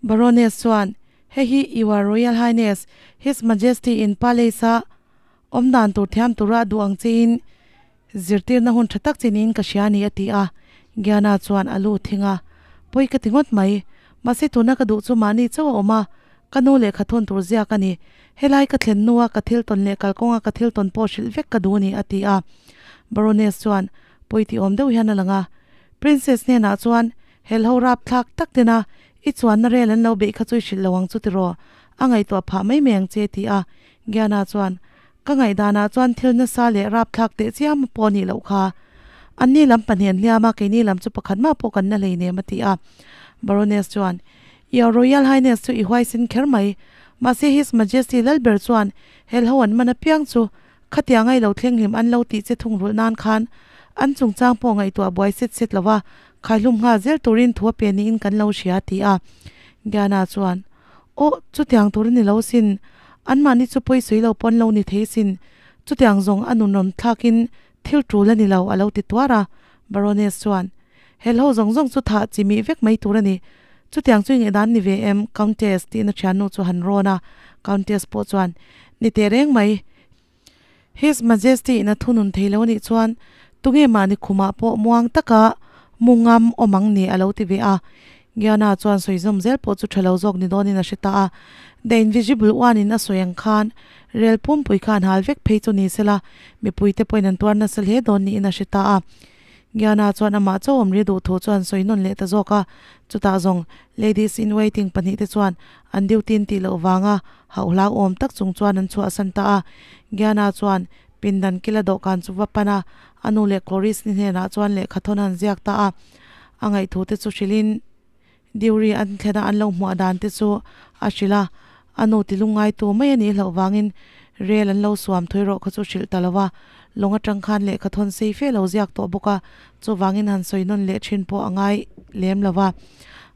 Baroness chuan, Hei hi Your Royal Highness, His Majesty in Palace-a awm dan tur thiam tura a duh ang chein zirtirna hun tha tak che niin ka hria a ni, a ti a. Gianna chuan a lu thing a, Pawi ka ti ngawt mai. Mahse tuna ka duh chu mahni chauh a awm a, ka nu lehkha thawn tur ziak a ni. Helai ka thlen hnua ka thil tawn leh kalkawnga ka thil tawn pawh hrilh vek ka duh a ni, a ti a. Baroness chuan pawi ti awm deuh hian a lang a. Princess hnenah chuan Helho rapthlak tak tena i chuanna rel an lo beih kha chu i hrilh lo ang chu tiraw? A ngaihtuah phah mai mai ang che ti a. Gianna chuan, Ka ngaihdanah chuan thil nasa leh rapthlak teh chiam pawh nih loh kha. Anni lam pahnih an hliam a, keini lam chu pakhat mah pawh kan la hleinem a ti a. Baroness chuan, Your Royal Highness chu i huaisen kher mai. Mahse His Majesty Lalber chuan helho an man apiang chu Khatiang ai lo thleng hlim an lo tih che thung rulh nan khan an chungchang pawh ngaihtuah buai set set lo a, khaihlum nghal zel turin thu a pe niin kan lo hria ti a. Gianna chuan, Aw, chutiang tur a ni lo sin, anmahni chu pawi sawi lo pawh an lo ni thei sin, chutiang zawng a nunrawm thlakin thil tul a ni lo a lo ti tuar a. Baroness chuan, Helho zawng zawng chu thah chi mih vek mai tur a ni, chutiang chu i ngaihdan ni ve em, Countess? tiin a thiannu chu han rawn a. Countess pawh chuan, Ni teh reng mai, His Majesty in a thunun thei lo anih chuan tunge mahni khumah pawh muang taka mu ngam awm ang ni a lo ti ve a. Gianna chuan sawi zawm zel pawh chu tha lo zawk ni dawnin a hre ta a. The Invisible One in a sawi ang khan rel pumpui khan hal vek phei chu ni sela mipuite pawhin an tuar nasa hle dawn niin a hre ta a. Gianna chuan amah chauh awm ri duh thu chuan sawi nawn leh ta zawk a. Chutah zawng Ladies in Waiting pahnihte chuan an duty an tih loh vanga Hauh hlauhawm tak chung chuan an chhuahsan ta a. Gianna chuan pindan kila dawhkan chu va pan a, a nu leh Chloris ni hnenah chuan lehkha thawn a han ziak ta a. A ngaihthu te chu hrilhin Diuri an thlen a an lo hmuah dan te chu a hrilh a. A nu ti lungngaitu mai a nih hlauh vangin rel an lo suam thui rawh kha chu hrilh ta lo a. Lawng atang khan lehkha thawn sei fe lo ziak tawh bawk a, chuvangin han sawi nawn leh thin pawh a ngai lem lo va.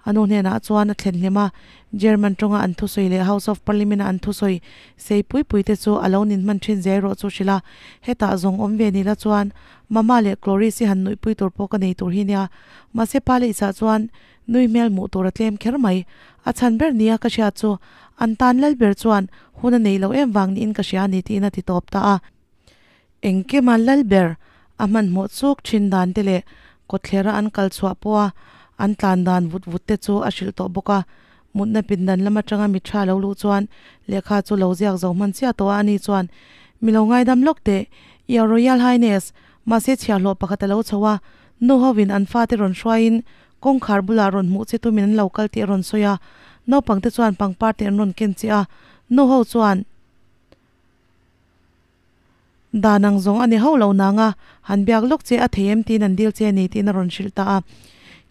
A nu hnenah chuan a thlen hlim a, German tawnga an thusawi leh House of Parliament-a an thusawi sei pui pui te chu a lo nin hman thin zel rawh chu hrilh a, hetah zawng awm ve ni la chuan Mama leh Chloris-i han nuihpui tur pawh ka nei tur hi nia. Mahse pa leh Isah chuan nui hmel hmuh tur a tlem kher mai. A chhan ber nia ka hriat chu an tan lal ber chuan hun a nei lo em vang niin ka hria a ni tiin a ti tawp ta a. Engkima lal ber a hmanhmawh chuk thin dan te leh kawthlera an kal chhuah pawha an tlan dan vut vut te chu a hrilh tawh bawk a. Mutna pindan lam atanga mi tha lo luh chuan lehkha chu lo ziak zo hman chiah tawh a, ani chuan, Mi lo ngaidam lawk teh, Your Royal Highness, mahse chhiahhlawh pakhat a lo chho a, nu hovin an fate rawn hruaiin kawngkhar bulah rawn hmuh che tumin an lo kal tih a rawn sawi a, naupangte chuan pangpar te an rawn ken che a, nu ho chuan, Dan ang zawng a ni hauh lo nang a, han biak lawk che a thei em tiin an dil che a ni tiin a rawn hrilh ta a.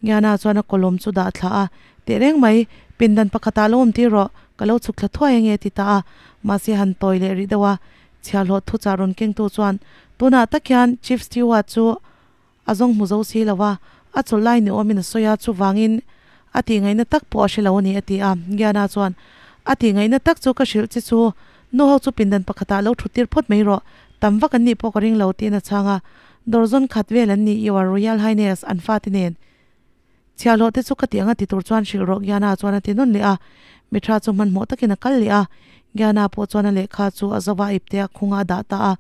Ngiana chuan a kawlawm chu dah thla a, Teh reng mai, pindan pakhatah lo awm tir rawh, ka lo chhuk thla thuai ange a ti ta a. Mahse han tawi leh rih deuh a, chhiahhlawh thuchah rawn kengtu chuan, Tunah tak hian Chief Steward chu a zawng hmu zo si lo a, a chawlh lai ni awmin a sawi a, chuvangin a tih ngaihna tak pawh a hre lo a ni a ti a. Gianna chuan, A tih ngaihna tak chu ka hrilh che chu, nu ho chu pindan pakhatah lo thut tir phawt mai rawh, tam vak an nih pawh ka ring lo tiin a chhang a. Dawr zawn khat vel an ni, Your Royal Highness, an fate nen. Chhiahhlawh te chu ka tih anga ti tur chuan hrilh rawh Gianna chuan a ti nawn leh a. Mithra chu hmanhmawh takin a kal leh a. Gianna pawh chuan a lehkha chu a zova ipte a khunga a dah ta a.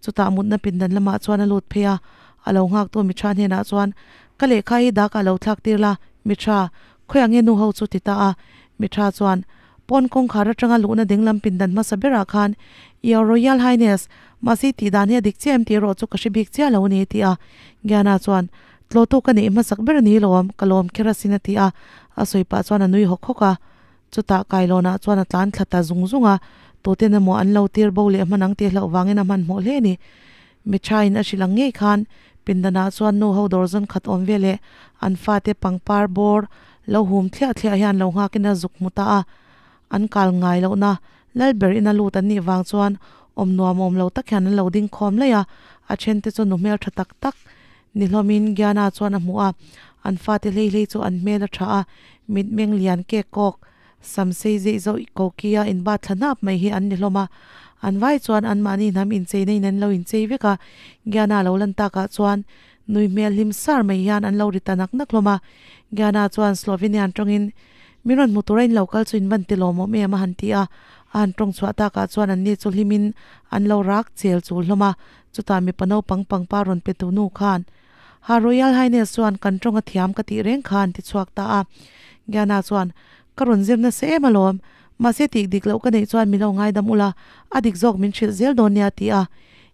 Chutah mutna pindan lamah chuan a lut phei a. A lo nghaktu Mithra hnenah chuan, Ka lehkha hi dak ah lo thlak tir la, Mithra, khawiah nge nu ho chu ti ta a. Mithra chuan, Pawn kawngkhar atanga luhna dinglam pindan hmasa berah khan, Your Royal Highness, mahse i tih dan hi a dik chiah em tih erawh chu ka hre bik chiah lo a ni, a ti a. Gianna chuan, Tlawhtu ka neih hmasak ber a ni lawm, ka lawm kher asin a ti a, a sawi pah chuan a nui hawk hawk a. Chutah kailawnah chuan a tlan thla ta zung zung a, tuten emaw an lo tir bo leh hman ang tih hlauh vangin a hmanhmawh hle a ni. Miṭhain a hrilh ang ngei khan pindanah chuan nu ho dawr zawn khat awm ve leh an fate pangpar bawr lo hum thliah thliah hian lo nghakin a zuk hmu ta a. An kal ngai lohna Lalber ina lut an nih vang chuan awm nuam awm lo tak hian an lo ding khawm laih a, a thente chu nu hmel tha tak tak ni hlawmin Gianna chuan a hmu a, an fate hlei hlei chu an hmel a tha a, mitmeng lian kek kawk, sam sei zeih zawih kokia inbat thla hnap mai hi an ni hlawm a, an vai chuan anmahni hnam incheina in an lo inchei vek a, Gianna lo lan takah chuan nui hmel hlim sar mai hian an lo ri ta nak nak hlawm a, Gianna chuan Slovenian tawngin. Min rawn hmu tura in lo kal chu in van ti lawmawm em a han ti a, a han tawng chhuah takah chuan an ni chu hlimin an lo rak chel chul hlawm a, chutah mipa naupang pangpar rawn pe tu nu khan Her Royal Highness chuan kan tawng a thiam ka tih reng kha an ti chhuak ta a. Gyana chuan Ka rawn zir nasa em alawm, mahse tih dik loh ka neih chuan min lo ngaidam ula, a dik zawk min hrilh zel dawn nia ti a.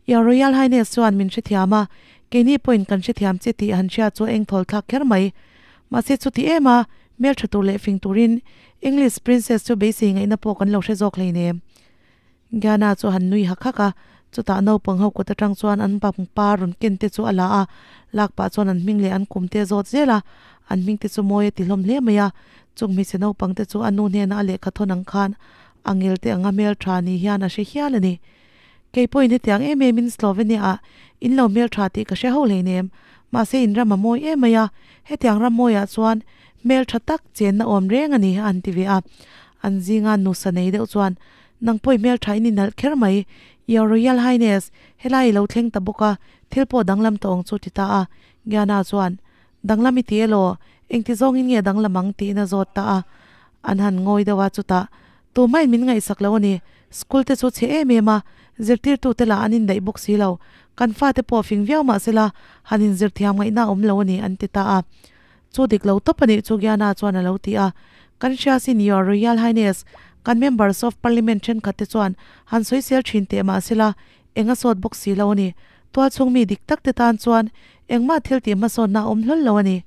Your Royal Highness chuan min hrethiam a, keini pawhin kan hrethiam che tih han hria chu a engthawl thlak kher mai. Mahse chuti em a, hmeltha tur leh fing turin English Princess chu beisei ngaihna pawh kan lo hre zawk hleinem. Gyana chu han nui hak hak a, chutah naupang ho kut atang chuan an pangpar rawn ken te chu a la a, lak pah chuan an hming leh an kum te a zawt zel a, an hming te chu mawi a ti hlawm hle mai a, chung hmeichhe naupang te chu a nu hnena a lehkha thawn ang khan a ngel te anga hmeltha ni hian a hre hial a ni. Kei pawhin hetiang em em in Slovenia ah in lo hmeltha tih ka hre ho hleinem, mahse in ram a mawi em mai a, hetiang ram mawiah chuan hmeltha tak chenna awm reng a ni a han ti ve a, an zinga nusa nei deuh chuan Nang pawh i hmeltha in i nalh kher mai, Your Royal Highness, helai i lo thleng ta bawk a, thil pawh danglam tawh ang chu ti ta a. Gyana chuan, Danglam i ti elaw? Engti zawngin nge danglam ang? tiin a zawt ta a. An han ngawi deuh a, chutah, Tumah in min ngaihsak lo a ni, school te chu chhe em em a, zirtirtute lah an indaih bawk si lo, kan fate pawh fing viau mah sela, han inzirthiam ngaihna a awm lo a ni, an ti ta a. Chu dik lo tawp a nih chu Gyana chuan a lo ti a. Kan hria sin Your Royal Highness, kan Members of Parliament thenkhat te chuan han sawisel thin teh mah sela, eng a sawt bawk si lo a ni. Tualchhung mi dik tak te tan chuan engmah thil tih hmasawnna a awm hlawl lo a ni.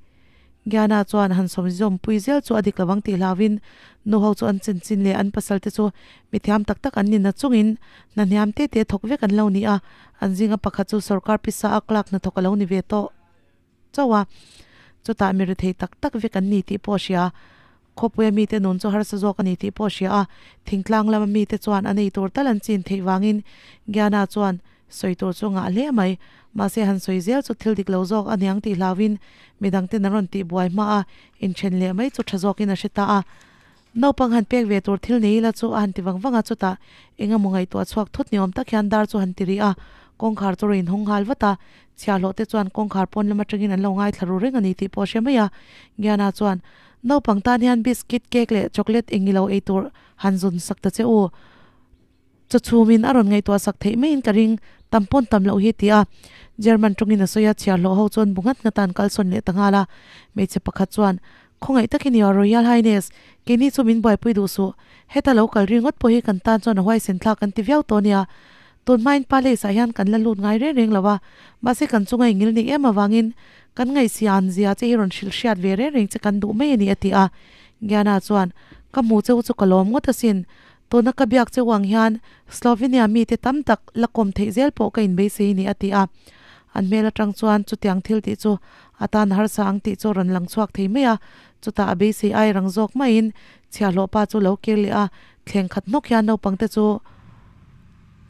Gyana chuan han sawmzawm pui zel chu a dik lo ang tih hlauhin nu ho chu an chanchin leh an pasal te chu mithiam tak tak an ni na chungin hna hniam te te thawk vek an lo ni a, an zinga pakhat chu sorkar pisa a clerk hnathawk a lo ni ve tawh. chauh a, chutah mi rethei tak tak vek an ni tih pawh a hria. Khawpuia mite nun chu harsa zawk a ni tih pawh a hria a, thingtlang lama mite chuan an ei tur tal an chin theih vangin Gyana chuan sawi tur chu ngah hle mai. Mahse han sawi zel chu thil dik lo zawk a niang tih hlauhin midangten an rawn tih buai hma a, inthen leh mai chu tha zawkin a hre ta a. Naupang han pek ve tur thil nei ila chu a han ti vang vang a, chutah eng emaw ngaihtuah chhuak thut ni awm tak hian dar chu han ti rih a, kawngkhar chu rawn inhawng nghal vat a, chhiahhlawh te chuan kawngkhar pawn lam atangin an lo ngaithla ru reng a ni tih pawh a hre mai a, Gyana chuan naupang tan hian biscuit, cake leh chocolate eng ilo ei tur han zun sak ta che u. Chaw chhumin a rawn ngaihtuah sak theih maiin ka ring, tam pawn tam loh hi ti a. German tawngin a sawi a, chhiarhlawh ho chuan bu nghat nghat a an kalsawn leh ta nghal a. Hmeichhe pakhat chuan, Khawngaih takin Your Royal Highness, keini chu min buaipui duh suh. Heta lo kal ringawt pawh hi kan tan chuan a huaisen thlak kan ti viau tawh nia. Tun hmain palace ah hian kan la lut ngai reng reng lo a, mahse kan chunga i ngil nih em avangin kan ngaihsian zia che hi rawn hrilh hriat ve reng reng che kan duh mai a ni a ti a. Gyana chuan, Ka hmu cheu chu ka lawm ngawt asin. Tuna ka biak cheu ang hian Slovenia mite tam tak la kawm theih zel pawh ka inbeisei ni a ti a. An hmel atang chuan chutiang thil tih chu a tan harsa ang tih chu a rawn lang chhuak thei mai a. Chutah a beisei ai rang zawk maiin chhiahhlawh pa chu lo kir leh a, thleng khat hnawk hian naupangte chu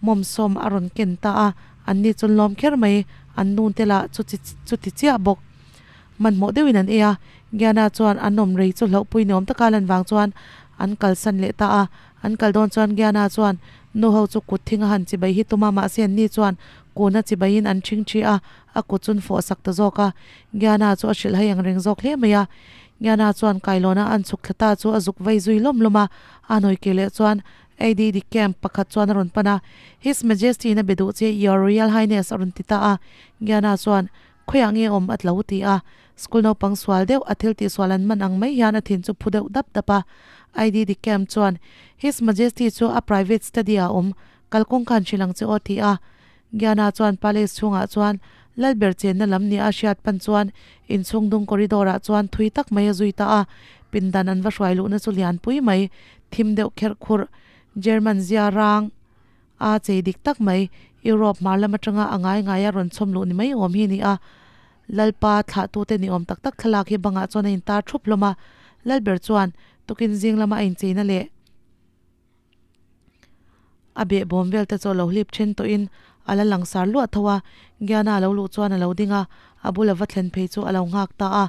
mawmsawm a rawn ken ta a. Anni chu an lawm kher mai, an nunte lah chu chuti chiah bawk. Hmanhmawh deuhin an ei a, Gyana chuan an awm rei chu hlauhpui ni awm taka lan vang chuan an kalsan leh ta a. An kal dawn chuan Gyana chuan nu ho chu kut thing a han chibai hi tum a, mahse anni chuan kun a chibaiin an ṭhing ṭhi a, a kut chun fawh sak ta zawk a. Gyana chu a hrilh hai ang reng zawk hle mai a. Gyana chuan kailawna an chhuk thla ta chu a zuk vei zui lawm lawm a, a nawi kir leh chuan ADD camp pakhat chuan a rawn pan a, His Majesty in a be duh che, Your Royal Highness a rawn ti ta a. Gyana chuan Khawiah nge awm a tlo ti a, school naupang sual deuh a thil tihsual an man ang mai hian a thin chu phu deuh dap dap a. ID de Camp chuan His Majesty chu a private study ah awm, kalkawng khan hrilh ang che aw ti a. Gyana chuan palace chhungah chuan Lalber chenna lam nia a hriat pan chuan inchhung dung corridor ah chuan thui tak mai a zui ta a, pindan an va hruai luhna chu lianpui mai, thim deuh kherh khurh, German zia rang, A chei dik tak mai, Europe hmar lam atanga a ngai ngai a rawn chhawm luh ni mai awm hi a ni a. Lalpa thlahtute ni awm tak tak thlalak hi bangah chuan a intar thup hlawm a. Lalber chuan tukin zing lama a incheina leh a behbawm vel te chu a lo hlip then tawhin a la langsar luah tho a. Gyana a lo luh chuan a lo ding a, a bula va thlen phei chu a lo nghak ta a.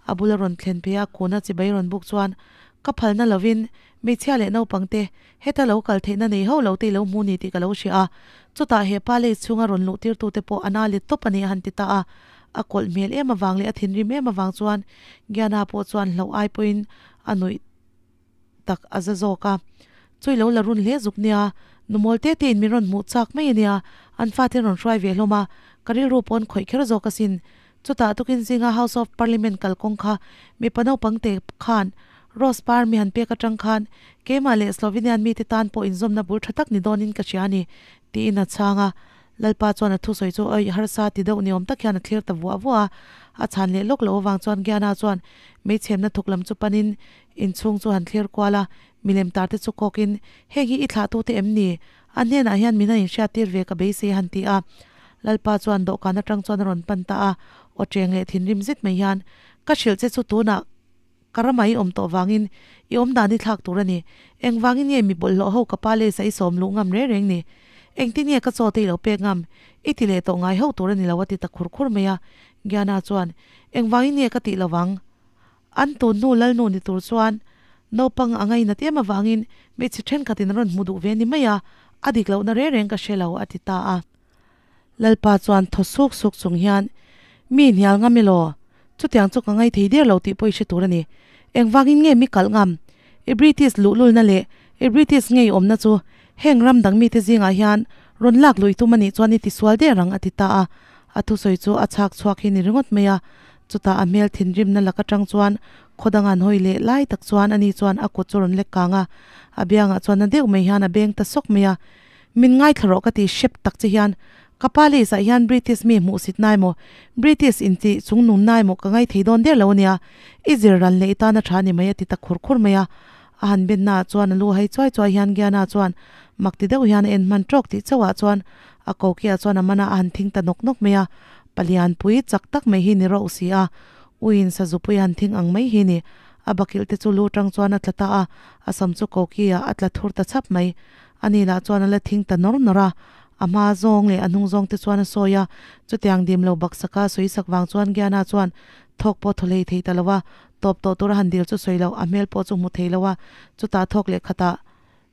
A bula rawn thlen phei a kuna chibai rawn buk chuan, Ka phalna lovin hmeichhia leh naupangte Heta lo kal theihna nei hauh lo te i lo hmu ni tih ka lo hria a, chutah he pa lei chhunga rawn luh tirtute pawh a na let tawp a ni a han ti ta a. A kawlh hmel em avang leh a thinrim em avang chuan Gyana pawh chuan hlauh ai pawhin a nuih tak a za zawk a. Chu i lo la run hle zuk nia, nu mawl te tein min rawn hmuh chak mai a nia, an fate rawn hruai ve hlawm a, ka rilru pawn khawih kher zawk asin. Chutah tukin zinga House of Parliament kalkawng kha mipa naupang te khan Rose par mi han pek atang khan keimah leh Slovenian mite tan pawh inzawmna bul tha tak ni dawnin ka hria a ni, tiin a chhang a. Lalpa chuan a thusawi chu awih harsa ti deuh ni awm tak hian a thlir ta vuah vuah a. A chhan leh lawk loh avang chuan Gianna chuan meichhemna thuk lam chu panin inchhung chu han thlir kual a, milem tar te chu kawkin, Heng hi i thlahtute em ni? A hnenah hian min han inhriattir ve ka beisei a han ti a. Lalpa chuan dawhkan atang chuan a rawn pan ta a, aw cheng leh thinrim zet mai hian, Ka hrilh che chu tunah ka ramah i awm tawh vangin i awm dan i thlak tur a ni. Engvangin nge mi bawlhhlawh ho ka pa lesa i sawm luh ngam reng reng ni? Engtin nge ka chaw te i lo pek ngam? I ti leh tawh ngai ho tur a ni lo a ti ta khur khur mai a. Gyana chuan, Engvangin nge ka tih lovang? An tun hnu lalnu ni tur chuan naupang a ngainat em avangin hmeichhe thenkhatin a rawn hmu duh ve ni mai a, a dik lohna reng reng ka hre lo, a ti ta a. Lalpa chuan thaw suk suk chung hian, Mi hnial ngam elaw? Chutiang chu ka ngai thei der lo tih pawh i hre tur a ni. Engvangin nge mi kalh ngam? I British luhlulna leh i British ngei awmna chu heng ram dang mite zingah hian rawn lak luih tum a nih chuan i tisual der ang, a ti ta a. A thusawi chu a chhak chhuak hi ni ringawt mai a. Chutah a hmel thinrimna lak atang chuan khaw dang an hawi leh lai tak chuan ani chuan a kut chu rawn lek kang a, a biangah chuan na deuh mai hian a beng ta sawk mai a. Min ngaithla rawh ka ti hrep tak che hian ka pa leh zah hian British mi hmuh sit na emaw British inti chung nun na emaw ka ngai thei dawn der lo ania, i zir ran leh i tan a tha ni mai a ti ta khur khur mai a. A han ben naah chuan a lu hai chuai chuai hian Gianna chuan mak ti deuh hian a en hman tawk tih chauhah chuan a kokiah chuan a mana a han thing ta nawk nawk mai a, palian pui chak tak mai hi ni rawh si a, uiin sazupui a han thing ang mai hi ni. A bakilh te chu lu tang chuan a tla ta a, a sam chu kokiah a tla thur ta chhap mai. Ani lah chuan a la thing ta nawr nawr a, a hma zawng leh a hnung zawng te chuan a sawi a, chutiang dim lo baksaka sawi sak vang chuan Gianna chuan thawk pawh thaw hlei thei ta lo a, tawp tawh tura han dil chu sawi loh, a hmel pawh chu hmu thei lo a, chutah thawk leh khatah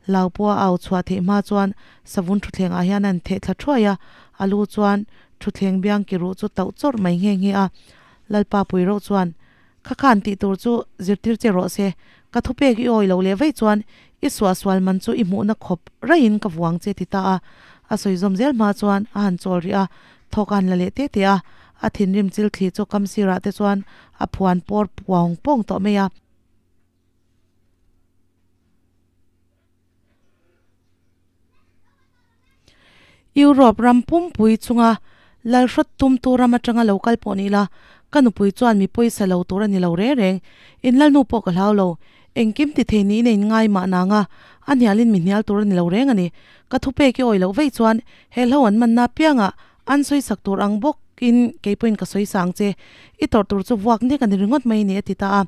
Lau pawh a au chhuah theih hma chuan savun thutthleng ah hian a han theh thla thuai a, a lu chuan thutthleng biang ki ruh chu tauh chawrh mai nghe nghe a. Lalpa pui reuh chuan, Kha khan tih tur chu zirtir che rawh se, ka thupek i awi loh leh vaih chuan i suahsual man chu i hmuhna khawp raiin ka vuang che ti ta a. A sawi zawm zel hma chuan a han chawl rih a, thawk a han la leh te te a, a thinrim chil thli chu kam sirah te chuan a phuan pawr puang pawng tawh mai a. Europe ram pumpui chunga lalhrawt tumtu ram atanga lo kal pawh ni ila, ka nupui chuan mi pawisa lo tur a ni lo reng reng. In lalnu pawh ka hlau lo. Engkim ti thei niin a inngai mah nang a, a hnialin mi hnial tur a ni lo reng a ni. Ka thupek i awih loh vei chuan he hlo an manna apiangah an sawisak tur ang bawkin kei pawhin ka sawi sang che. I tawrh tur chu vuak nek a ni ringawt mai ni a ti ta a.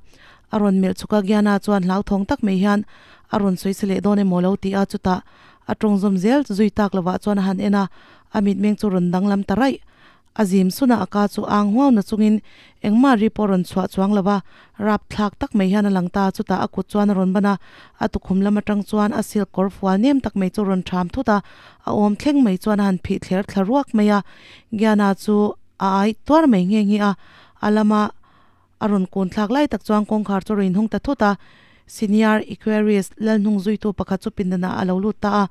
A rawn melh chhuk a, Gianna chuan hlauthawng tak mai hian a rawn sawi sa leh dawn emaw lo ti a, chutah a tawng zawm zel zui tak lovah chuan a han en a, a mitmeng chu rawn danglam ta raih. A zim sun a, a ka chu ang huau na chungin engmah ri pawh rawn chhuah chuang lo va, rap thlak tak mai hian a lang ta, chutah a kut chuan a rawn ban a, a tukhum lam atang chuan a silk kawr fual nem tak mai chu rawn ṭham thut a, a awm thleng mai chuan a han phih thler thla ruak mai a, Gianna chu a ai tuar mai nghe nghe a, a lama a rawn kun thlak lai tak chuan kawngkhar chu a rawn inhawng ta thut a, Senior Equerries lalhnung zuitu pakhat chu pindanah a lo lut ta a,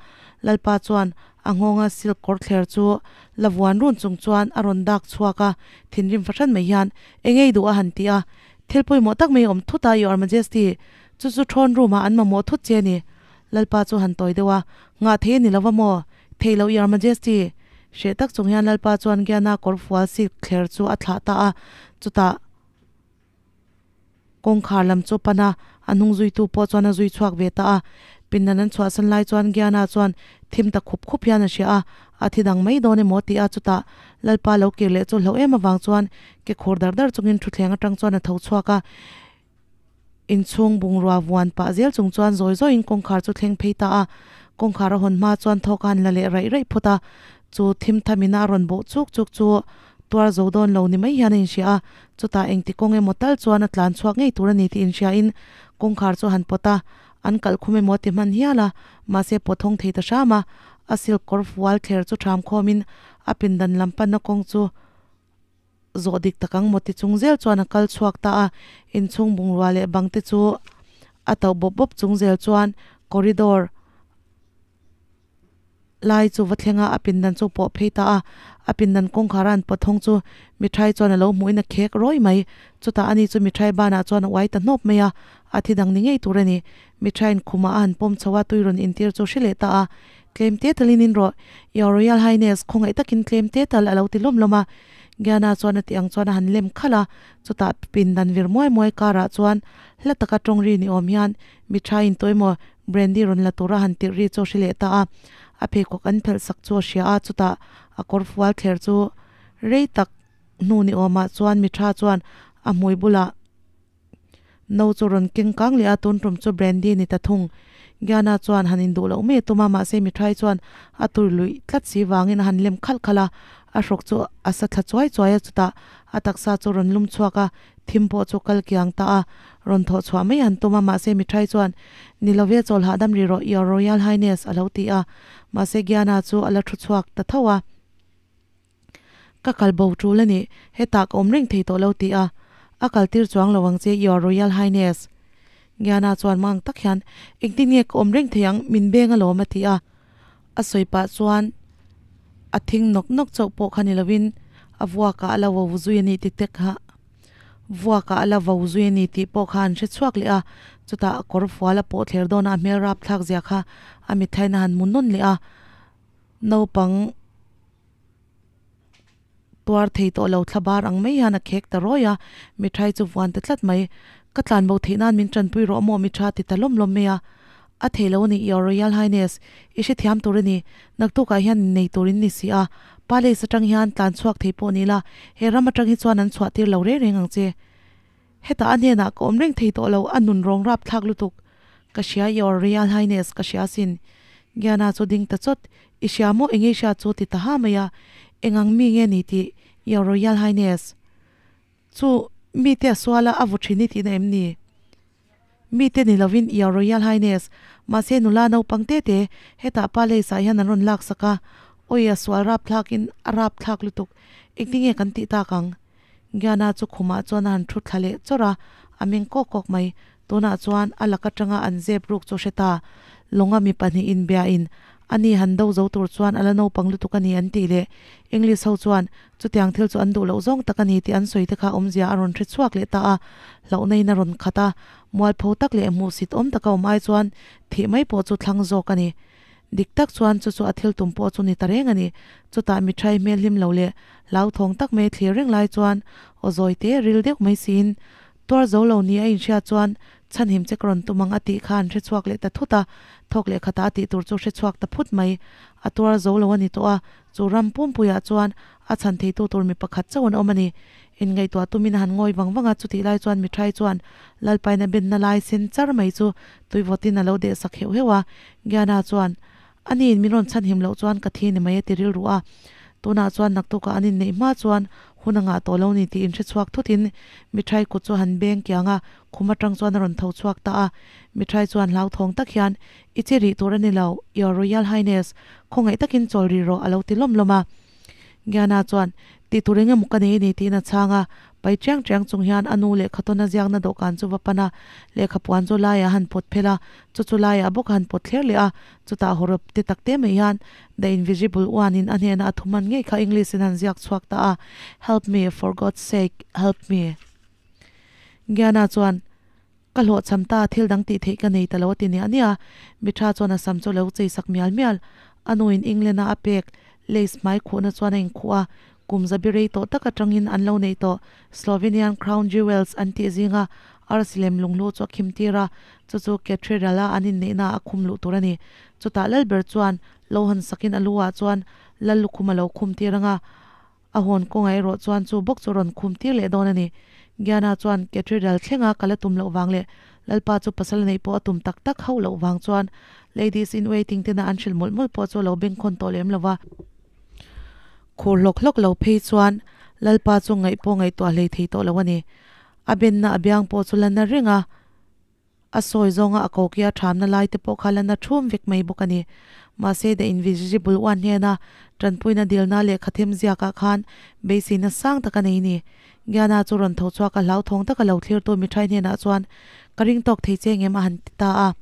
Lalpa chuan a nghawnga silk kawr thler chu la vuan run chung chuan a rawn dak chhuak a, thinrim fahran mai hian eng ei duh a han ti a, Thil pawimawh tak mai a awm thut a, Your Majesty, chu chu throne room ah an mamawh thut che a ni. Lalpa chu han tawi deuh a, Nghah thei a ni lova maw? Thei loh Your Majesty! Hreh tak chung hian Lalpa chuan Gianna kawr fual silk thler chu a thlah ta a, chutah kawngkhar lam chu pan a, a hnung zuitu pawh chuan a zui chhuak ve ta a. Pindan an chhuahsan lai chuan Gianna chuan thim ta khup khup hian a hria a, a thi dang mai dawn emaw ti a, chutah Lalpa lo kir leh chu hlauh em avang chuan ke khur dar dar chungin thutthleng atang chuan a tho chhuak a. Inchhung bungrua vuan pah zel chung chuan zawi zawiin kawngkhar chu thleng phei ta a, kawngkhar a hawn hma chuan thawk a han la leh raih raih phawt a, chu thim thamina a rawn bawh chuk chuk chu tuar zo dawn lo ni mai hian a inhria a, chutah engti kawng emaw tal chuan a tlan chhuak ngei tur a ni tih inhriain kawngkhar chu a han pawt a, an kalh khum emaw ti hman hial a, mahse pawt hawng thei ta hram a, a silk kawr fual thler chu ṭham khawmin a pindan lam panna kawng chu Zawh dik tak ang maw ti chung zel chuan a kal chhuak ta a, inchhung bungrua leh bang te chu A tauh bawp bawp chung zel chuan corridor lai chu va thleng a, a pindan chu pawh phei ta a, a pindan kawngkhar a an pawt hawng chu mithai chuan a lo hmuhin a khek rawi mai, chutah ani chu mithai banah chuan a uai ta hnawp mai a, a thi dang ni ngei tur a ni, mithaiin khumah a han pawm chho a, tui rawn intir chu hre leh ta a, tlem te talin in rawh, Your Royal Highness, khawngaih takin tlem te tal a lo ti lawm lawm a, Gianna chuan a tih ang chuan a han lem khalh a, chutah pindan vir muai muai karah chuan hla taka tawng ri ni awm hian mithaiin tuemaw Brandy rawn la tura han tirh ri chu a hre leh ta a, a pheikhawk an phelh sak chu a hria a, chutah a kawr fual thler chu rei tak hnu ni awmah chuan mi tha chuan a hmui bulah no chu rawn keng kang leh a, tun tum chu Brandy ni ta thung. Gianna chuan han induh loh mai a tum a, mahse mi thai chuan a tur luih tlat si vangin a han lem khalh khalh a, a hrawk chu a sa thla chuai chuai a, chutah a taksa chu rawn lum chhuak a, Thim pawh chu kal kiang ta a, rawn thawh chhuah mai han tum a, mahse Mithrai chuan, Ni lo ve chawl hahdam ri rawh, Your Royal Highness, a lo ti a. Mahse Gianna chu a la thu chhuak ta tho a. Ka kal bo tul a ni, hetah ka awm reng thei tawh lo ti a. A kal tir chuang lo ang che, Your Royal Highness. Gianna chuan mang tak hian, Engtin nge ka awm reng thei ang, min beng alawm a ti a. A sawi pah chuan a thing nawk nawk chauh pawh kha ni lovin a vuakah a la vo zui a ni ti te kha vuakah a la vo zui a ni tih pawh kha an hre chhuak leh a, chutah a kawr fual a pawh thler dawn a, a hmel rap thlak zia kha a mitthaiin a han mu nawn leh a, naupang tuar thei tawh lo thla bar ang mai hian a khek ta rawi a, mithai chu vuan ta tlat mai. Ka tlan bo theih nan min tanpui rawh maw mitha ti ta lawm lawm mai a. A thei lo a ni, Your Royal Highness, i hrethiam tur a ni. Naktukah hian innei tur in ni si a, palace atang hian tlan chhuak thei pawh ni la, he ram atang hi chuan an chhuah tir lo reng reng ang che. Hetah a hnenah ka awm reng thei tawh lo, a nun rawng rap thlak lutuk. Ka hria Your Royal Highness, ka hria asin. Gianna chu ding ta chawt, I hria maw eng ei hria chu ti ta ha mai a, eng ang mi nge ni tih Your Royal Highness chu mite a sual a, a vu thin i tihna em ni? Mite ni lovin Your Royal Highness, mahse nula naupang te te hetah palace ah hian an rawn lak sak a, awi a sual rap thlakin a rap thlak lutuk, engtin nge kan tih tak ang? Gianna chu khumah chuan a han thu thla leh chawrh a, a meng kawk kawk mai. Tunah chuan a lak atanga an zep ruk chu hre ta. Lawnga mi pahnih inbiain ani han do zo tur chuan a la naupang lutuk a ni an tih leh English ho chuan chutiang thil chu an duh loh zawng tak a ni tih an sawi te kha awmzia a rawn hre chhuak leh ta a, hlauhna in a rawn khat a, mualpho tak leh hmuhsit awm taka awm ai chuan thih mai pawh chu thlang zawk a ni. Dik tak chuan chu chu a thil tum pawh chu ni ta reng a ni. Chutah mithai hmel hlim lo leh hlauthawng tak mai thlir reng lai chuan aw zawi te ril deuh mai siin tuar zo lo ni a inhriat chuan chhanhim che ka rawn tum ang a tih kha an hre chhuak leh ta thut a, thawk leh khatah a tih tur chu hre chhuak ta phut mai. A tuar zo lo a ni tawh a, chu ram pumpuiah chuan a chhan theitu tur mi pakhat chauh an awm a ni. Inngaihtuah tumin a han ngawi vang vang a, chutih lai chuan mithai chuan Lalpaina benna lai sen char mai chu tuivawtin a lo deh sak heuh heuh a. Gianna chuan, Aniin min rawn chhanhim loh chuan ka thi ni mai a ti rilru a. Tunah chuan naktukah an inneih hma chuan hun a ngah tawh lo ni tih inhre chhuak thutin mithai kut chu a han beng kiang a, khum atang chuan a rawn tho chhuak ta a. Mithai chuan hlauthawng tak hian, I chi rih tur a ni lo, Your Royal Highness, khawngaih takin chawl rih rawh a lo ti lawm lawm a. Gianna chuan, Tih tur eng emaw ka nei a ni tiin a chhang a. Pai chiang chiang chung hian a nu lehkha tawn a ziakna dawhkan chu va pan a, lehkha puan chu laiah a han pawt phel a, chu chu laiah bawk a han pawt thler leh a, chutah hawrawp te tak te mai hian The Invisible One in a hnena a thuman ngei kha English in han ziak chhuak ta a, Help me, for God's sake, help me. Gianna chuan, Ka hlawhchham ta, thil dang tih theih ka nei ta lo a ti niah niah a. Mitha chuan a sam chu a lo chei sak mial mial. A nuin England-a a pek lace hmai khuhna chuan a inkhuh a, kum zabi rei tawh tak atangin an lo neih tawh Slovenian Crown Jewels an tih zinga arsi lem lunghlu chu a khim tir a, chu chu Cathedral-a an inneihna a khum luh tur a ni. Chutah Lalber chuan lo han sakin a lu ah chuan Lal lukhum a lo khum tir ang a. A hawn kawngah erawh chuan chu bawk chu rawn khum tir leh dawn a ni. Gianna chuan Cathedral thlenga kal a tum loh vang leh Lalpa chu pasal a neih pawh a tum tak tak hauh loh vang chuan Ladies in Waiting tena an hrilh mawlh mawlh pawh chu a lo bengkhawn tawh lem lo va. Khur hlawk hlawk lo phei chuan Lalpa chu ngaih pawh ngaihtuah hlei thei tawh lo a ni. A benna a biang pawh chu la na reng a. A sawi zawnga a kokia thamna lai te pawh kha la na thum vek mai bawk a ni. Mahse The Invisible One hnena tanpuina dilna lehkha them ziakah khan beiseina sang tak a nei ni. Gianna chu rawn tho chhuak a, hlauthawng taka lo thlirtu mithai hnenah chuan ka ring tawk thei che ngem a han ti ta a.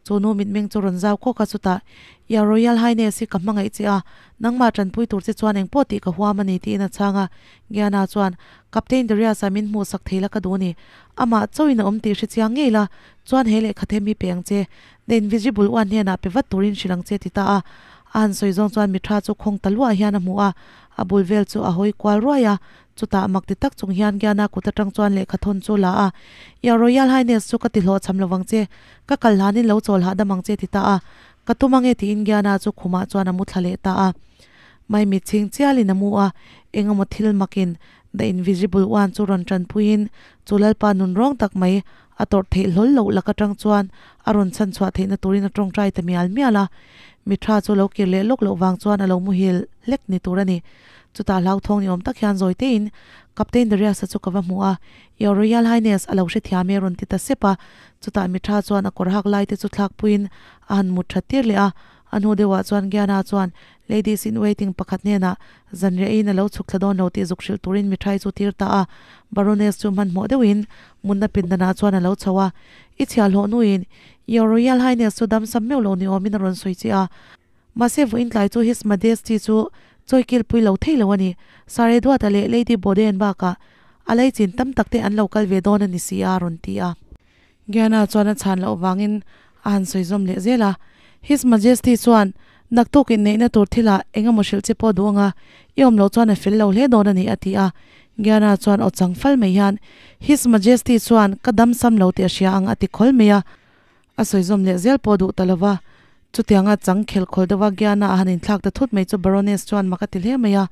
Chu nu mitmeng chu rawn zau kawk a, chutah, Your Royal Highness hi ka hmangaih che a, nangmah tanpui tur che chuan engpawh tih ka huam a ni, tiin a chhang a. Gianna chuan, Captain Darius-a min hmuhsak thei la ka duh a ni. Amah chauhin a awm tih hre chiang ngei la, chuan he lehkha them hi pe ang che. The Invisible One hnenah pe vat turin hrilh ang che ti ta a. A han sawi zawng chuan mitha chu khawng ta luah hian a hmu a, a bul vel chu a hawi kual ruai a. Chutah mak ti tak chung hian Gianna kut atang chuan lehkha thawn chu la a, Your Royal Highness chu ka ti hlawh cham lovang che, ka kal hlanin lo chawl hahdam ang che ti ta a. Ka tum ange tiin Gianna chu khumah chuan a mu thla leh ta a. Maimit chhing chialin a mu a, engemaw thil makin The Invisible One chu rawn tanpuiin chu Lalpa nun rawng tak mai a tawrh theih hlawl loh lak atang chuan a rawn chhan chhuah theihna turin a tawngtai ta mial mial a. Mithra chu lo kir leh lawk loh vang chuan a lo muhil hlek ni tur a ni. Chutah hlauthawng ni awm tak hian zawi tein Captain Darius-a chu ka va hmu a, Your Royal Highness, a lo hrethiam e rawn ti ta sep a. Chutah Mithra chuan a kawr hak lai te chu thlak puiin a han mut that tir leh a. A hnu deuhah chuan Gianna chuan Ladies in waiting pakhat hnenah zanriah in a lo chhuk thla dawn lo tih zuk hrilh turin mithai chu tir ta a. Baroness chu hmanhmawh deuhin munna pindanah chuan a lo chho a. I chhiahhlawh nuin Your Royal Highness chu dam sam meuh lo ni awmin a rawn sawi che a. Mahse vawiin tlai chu His Majesty chu chawi kilpui lo thei lo a ni. Sir Edward-a leh Lady Boden bakah a leichin tam tak te an lo kal ve dawn a ni si a, a rawn ti a. Gianna chuan a chhan loh vangin a han sawi zawm leh zel a. His Majesty chuan, Naktuk inneihna tur thilah eng emaw hrilh che pawh duh anga i awm loh chuan a fel lo hle dawn a ni, a ti a. Gianna chuan aw chang fal mai hian, His Majesty chuan ka dam sam lo tih a hria ang, a ti khawl mai a. A sawi zawm leh zel pawh duh ta lo va. Chutianga chang khel khawl deuha Gianna a han inthlak ta thut mai chu Baroness chuan mak a ti hle mai a.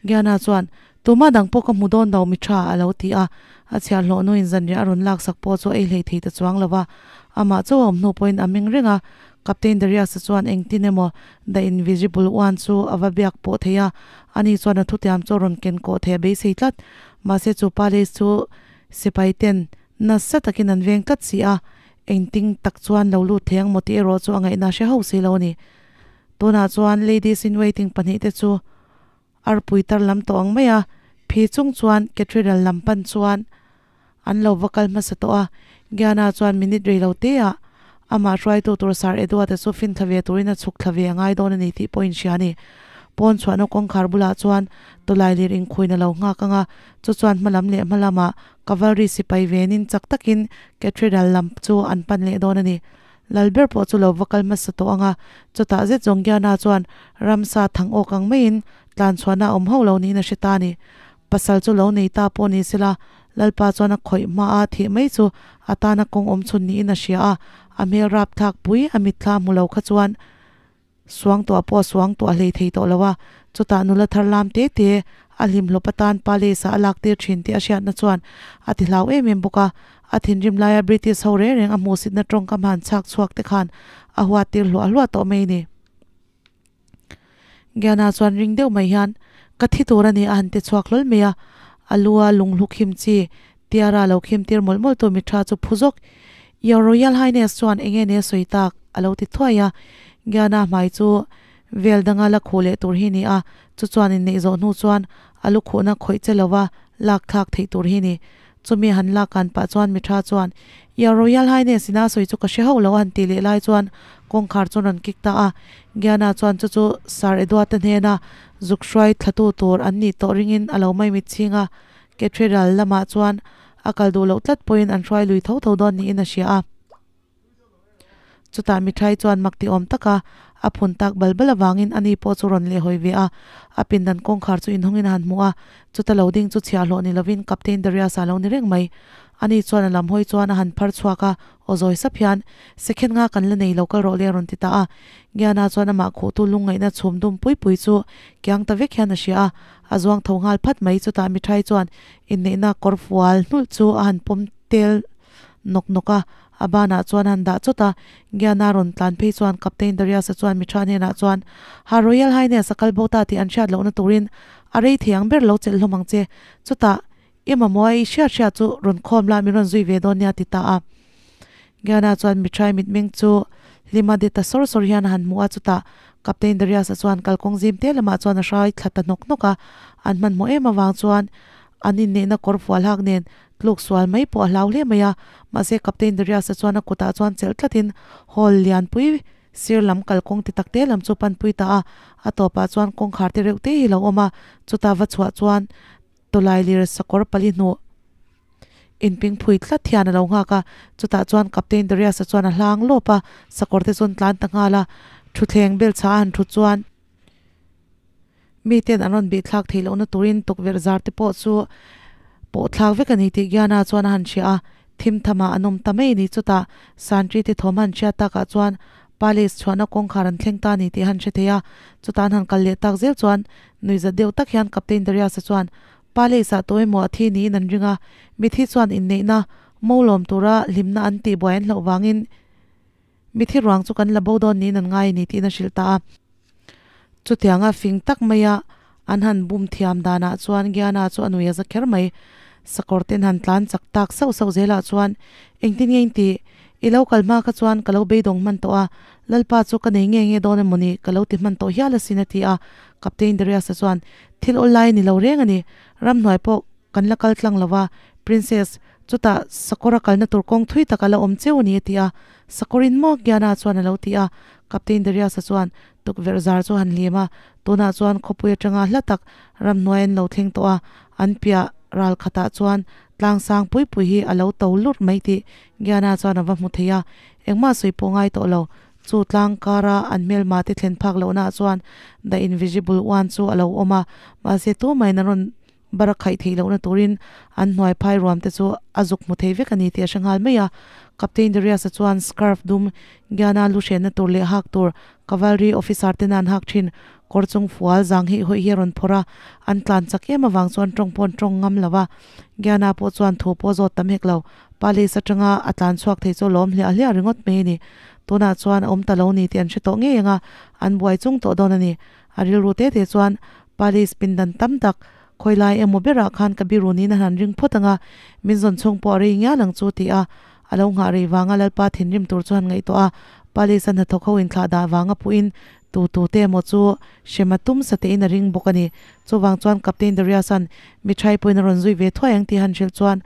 Gianna chuan, Tuma dang pawh ka hmu dawn lo mi tha, a lo ti a. A chhiahhlawh nuin zanriah a rawn laksak pawh chu a ei hlei thei ta chuang lo va. Amah chu a awm hnu pawhin a meng reng a. Captain Darius-a chuan engtin emaw The Invisible One chu a va biak pawh thei a, ani chuan a thutiam chu a rawn ken kawh thei a beisei tlat. Mahse chu palace chu sipai ten nasa takin an veng tlat si a, engtin tak chuan lo lut thei ang maw tih erawh chu a ngaihna hre hauh si lo a ni. Tunah chuan Ladies in Waiting pahnih te chu Arpui tar lam tawh ang mai a, phi chung chuan Cathedral lam pan chuan an lo va kal hmasa tawh a. Gianna chuan minute rei lo te ah amah hruaitu tur Sir Edward-a chu fin thla ve turin a chhuk thla ve a ngai dawn a ni tih pawh inhria a ni. Pawn chhuahna kawngkhar bulah chuan tawlai lir inkhuin a lo nghak ang a, chu chuan hma lam leh hma lamah cavalry sipai venin chak takin Cathedral lam chu an pan leh dawn a ni. Lal ber pawh chu lo va kal hmasa tawh ang a, chutah zet zawng Gianna chuan ramsa thang awk ang maiin tlan chhuahna a awm hauh lo niin a hre ta a ni. Pasal chu lo nei ta pawh ni sela, Lalpa chuan a khawih hma a thih mai chu a tana kawng awm chhun niin a hria a, a hmel rap thlak pui a mitthla hmu lo kha chuan Suangtuah pawh a suangtuah hlei thei tawh lo a, chutah nula thar lam te te a hlimhlawp atan palace ah a lak tir thin tih a hriatna chuan a ti hlau em em bawk a. A thinrim laia British ho reng reng a hmuhsitna tawngkam han chhak chhuak te khan a huat tir hluah hluah tawh mai ni. Gianna chuan ring deuh mai hian, Ka thi tur a ni a han ti chhuak hlawl mai a, a lu a lunghlu khim chi Tiara lo khim tir mawlh mawlh tu mitha chu phu zawk. Your Royal Highness chuan enge ne sawi tak? a lo ti thuai a. Gianna hmai chu vel danga la khuh leh tur hi ni a, chu chuan inneih zawh hnu chuan a lu khuhna khawih che lova lak thlak theih tur hi ni. Chumi han lak kan pah chuan mitha chuan Your Royal Highness ina sawi chu ka hre hauh lo a han tih leh lai chuan kawngkhar chu rawn kik ta a. Gianna chuan chu chu Sir Edward-a hnena zuk hruai thlatu tur an nih tawh ringin a lo mai mitchhing a. Cathedral lamah chuan a kal duh loh tlat pawhin an hruai lui tho tho dawn niin a hria a. Chutah mithai chuan mak ti awm taka a phun tak bal bal avangin ani pawh chu rawn leh hawi ve a. A pindan kawngkhar chu inhawngin a han hmu a, chuta lo ding chu chhiahhlawh ni lovin Captain Darius-a lo ni reng mai. Ani chuan a lam hawi chuan a han phar chhuak a, Aw zawi sap hian, Second nga kan la nei lo kal rawh le a rawn ti ta a. Gianna chuan amah khuhtu lungngaihna chhum dum pui pui chu kiang ta vek hian a hria a, a zuang tho nghal phat mai. Chutah mithai chuan inneihna kawr fual hnulh chu a han pawm tel nawk nawk a, a banah chuan a han dah chawt a. Gianna rawn tlan phei chuan Captain Darius-a chuan mithra hnenah chuan, Her Royal Highness a kal bo ta tih an hriat lohna turin a rei thei ang ber lo chelh hlawm ang che. Chutah I mamawh a i hriat hriat chu rawn khawm la min rawn zui ve dawn nia ti ta a. Gianna chuan mithrai mitmeng chu Hlima de ta sawr sawr hian a han hmu a, chutah Captain Darius-a chuan kalkawng zim te lamah chuan a hrai thla ta hnawk hnawk a, an hmanhmawh em avang chuan an inneihna kawr fual hak nen tluk sual mai pawh a hlau hle mai a. Mahse Captain Darius-a chuan a kutah chuan chelh tlatin hall lianpui sir lam kalkawng ti tak te lam chu panpui ta a, a tawpah chuan kawngkhar te reuh te hi lo awm a, chutah va chhuah chuan tawlai lir sakawr pali hnuh inping phui tlat hian a lo nghak a, chutah chuan Captain Darius-a chuan a hlang lawp a, sakawr te chu an tlan ta nghal a, thutthleng bel chhah a han thut chuan miten an rawn bih thlak theih lohna turin tukverh zar te pawh chu pawh thlak vek a ni tih Gianna chuan a han hria a, thim thamah an awm ta mai a ni, chutah Santri te thawm a han hriat takah chuan Palace chhuahna kawngkhar an thleng ta a ni tih a han hre thei a, chutah an han kal leh tak zel chuan nuihzat deuh tak hian Captain Darius-a chuan Palace-ah tu emaw a thi niin an ring a, mithi chuan inneihna mo lawm tura hlimna an tih buai an hlauh vangin mithi ruang chu kan la bo dawn niin an ngai a ni tiin a hrilh ta a. Chutianga fing tak maia an han bum thiam danah chuan Gianna chu a nui a za kher mai. Sakawr ten han tlan chak tak sauh sauh zelah chuan engtin nge in tih? I lo kal hma kha chuan ka lo beidawng hman tawh a, Lalpa chu ka nei nge nge dawn emaw ni ka lo ti hman tawh hial asin a ti a. Captain Darius-a chuan Thil awl lai a ni lo reng a ni. Ramhnuai pawh kan la kal tlang lo va, Princess, chutah Sakawra kalna tur kawng thui tak a la awm cheu a ni a ti a. Sakawrin maw? Gianna chuan a lo ti a. Captain Darius-a chuan tukverh zar chu a han hlim a, tunah chuan khawpui atanga hla tak ramhnuai an lo thleng tawh a, an piah ral khatah chuan tlang sang pui pui hi a lo to lurh mai tih Gianna chuan a va hmu thei a. Engmah sawi pawh ngai tawh lo. Chu tlang kara an hmelma te thlen phak lohnaah chuan The Invisible One chu a lo awm a, mahse tumahin an rawn bar a khaih theih lohna turin an hnuai phai ruam te chu a zuk hmu thei vek a ni tih a hre nghal mai a. Captain Darius-a chuan scarf dum Gianna lu hrenna tur leh hak tur cavalry officer tena an hak thin kawr chung fual zang heih hawih hi a rawn phawrh a, an tlan chak em avang chuan tawng pawh an tawng ngam lo va. Gianna pawh chuan thu pawh zawt tam hek lo. Palace atanga a tlan chhuak thei chu a lawm hliah hliah ringawt mai a ni. Tunah chuan a awm ta lo ni tih an hre tawh ngei ang a, an buai chung tawh dawn a ni. A rilru te te chuan Palace pindan tam tak khawi lai emaw berah khan ka biru niin a han ring phawt ang a, min zawn chhung pawh a rei ngial ang chu ti a, a lo nghah rei vanga Lalpa thinrim tur chu han ngaihtuah a, Palace a hnathawk ho inthlah dah vanga puhin tu tu te emaw chu hrem a tum sa tein a ring bawk a ni. Chuvang chuan Captain Darius-a'n mi thai pawhin a rawn zui ve thuai ang tih han hrilh chuan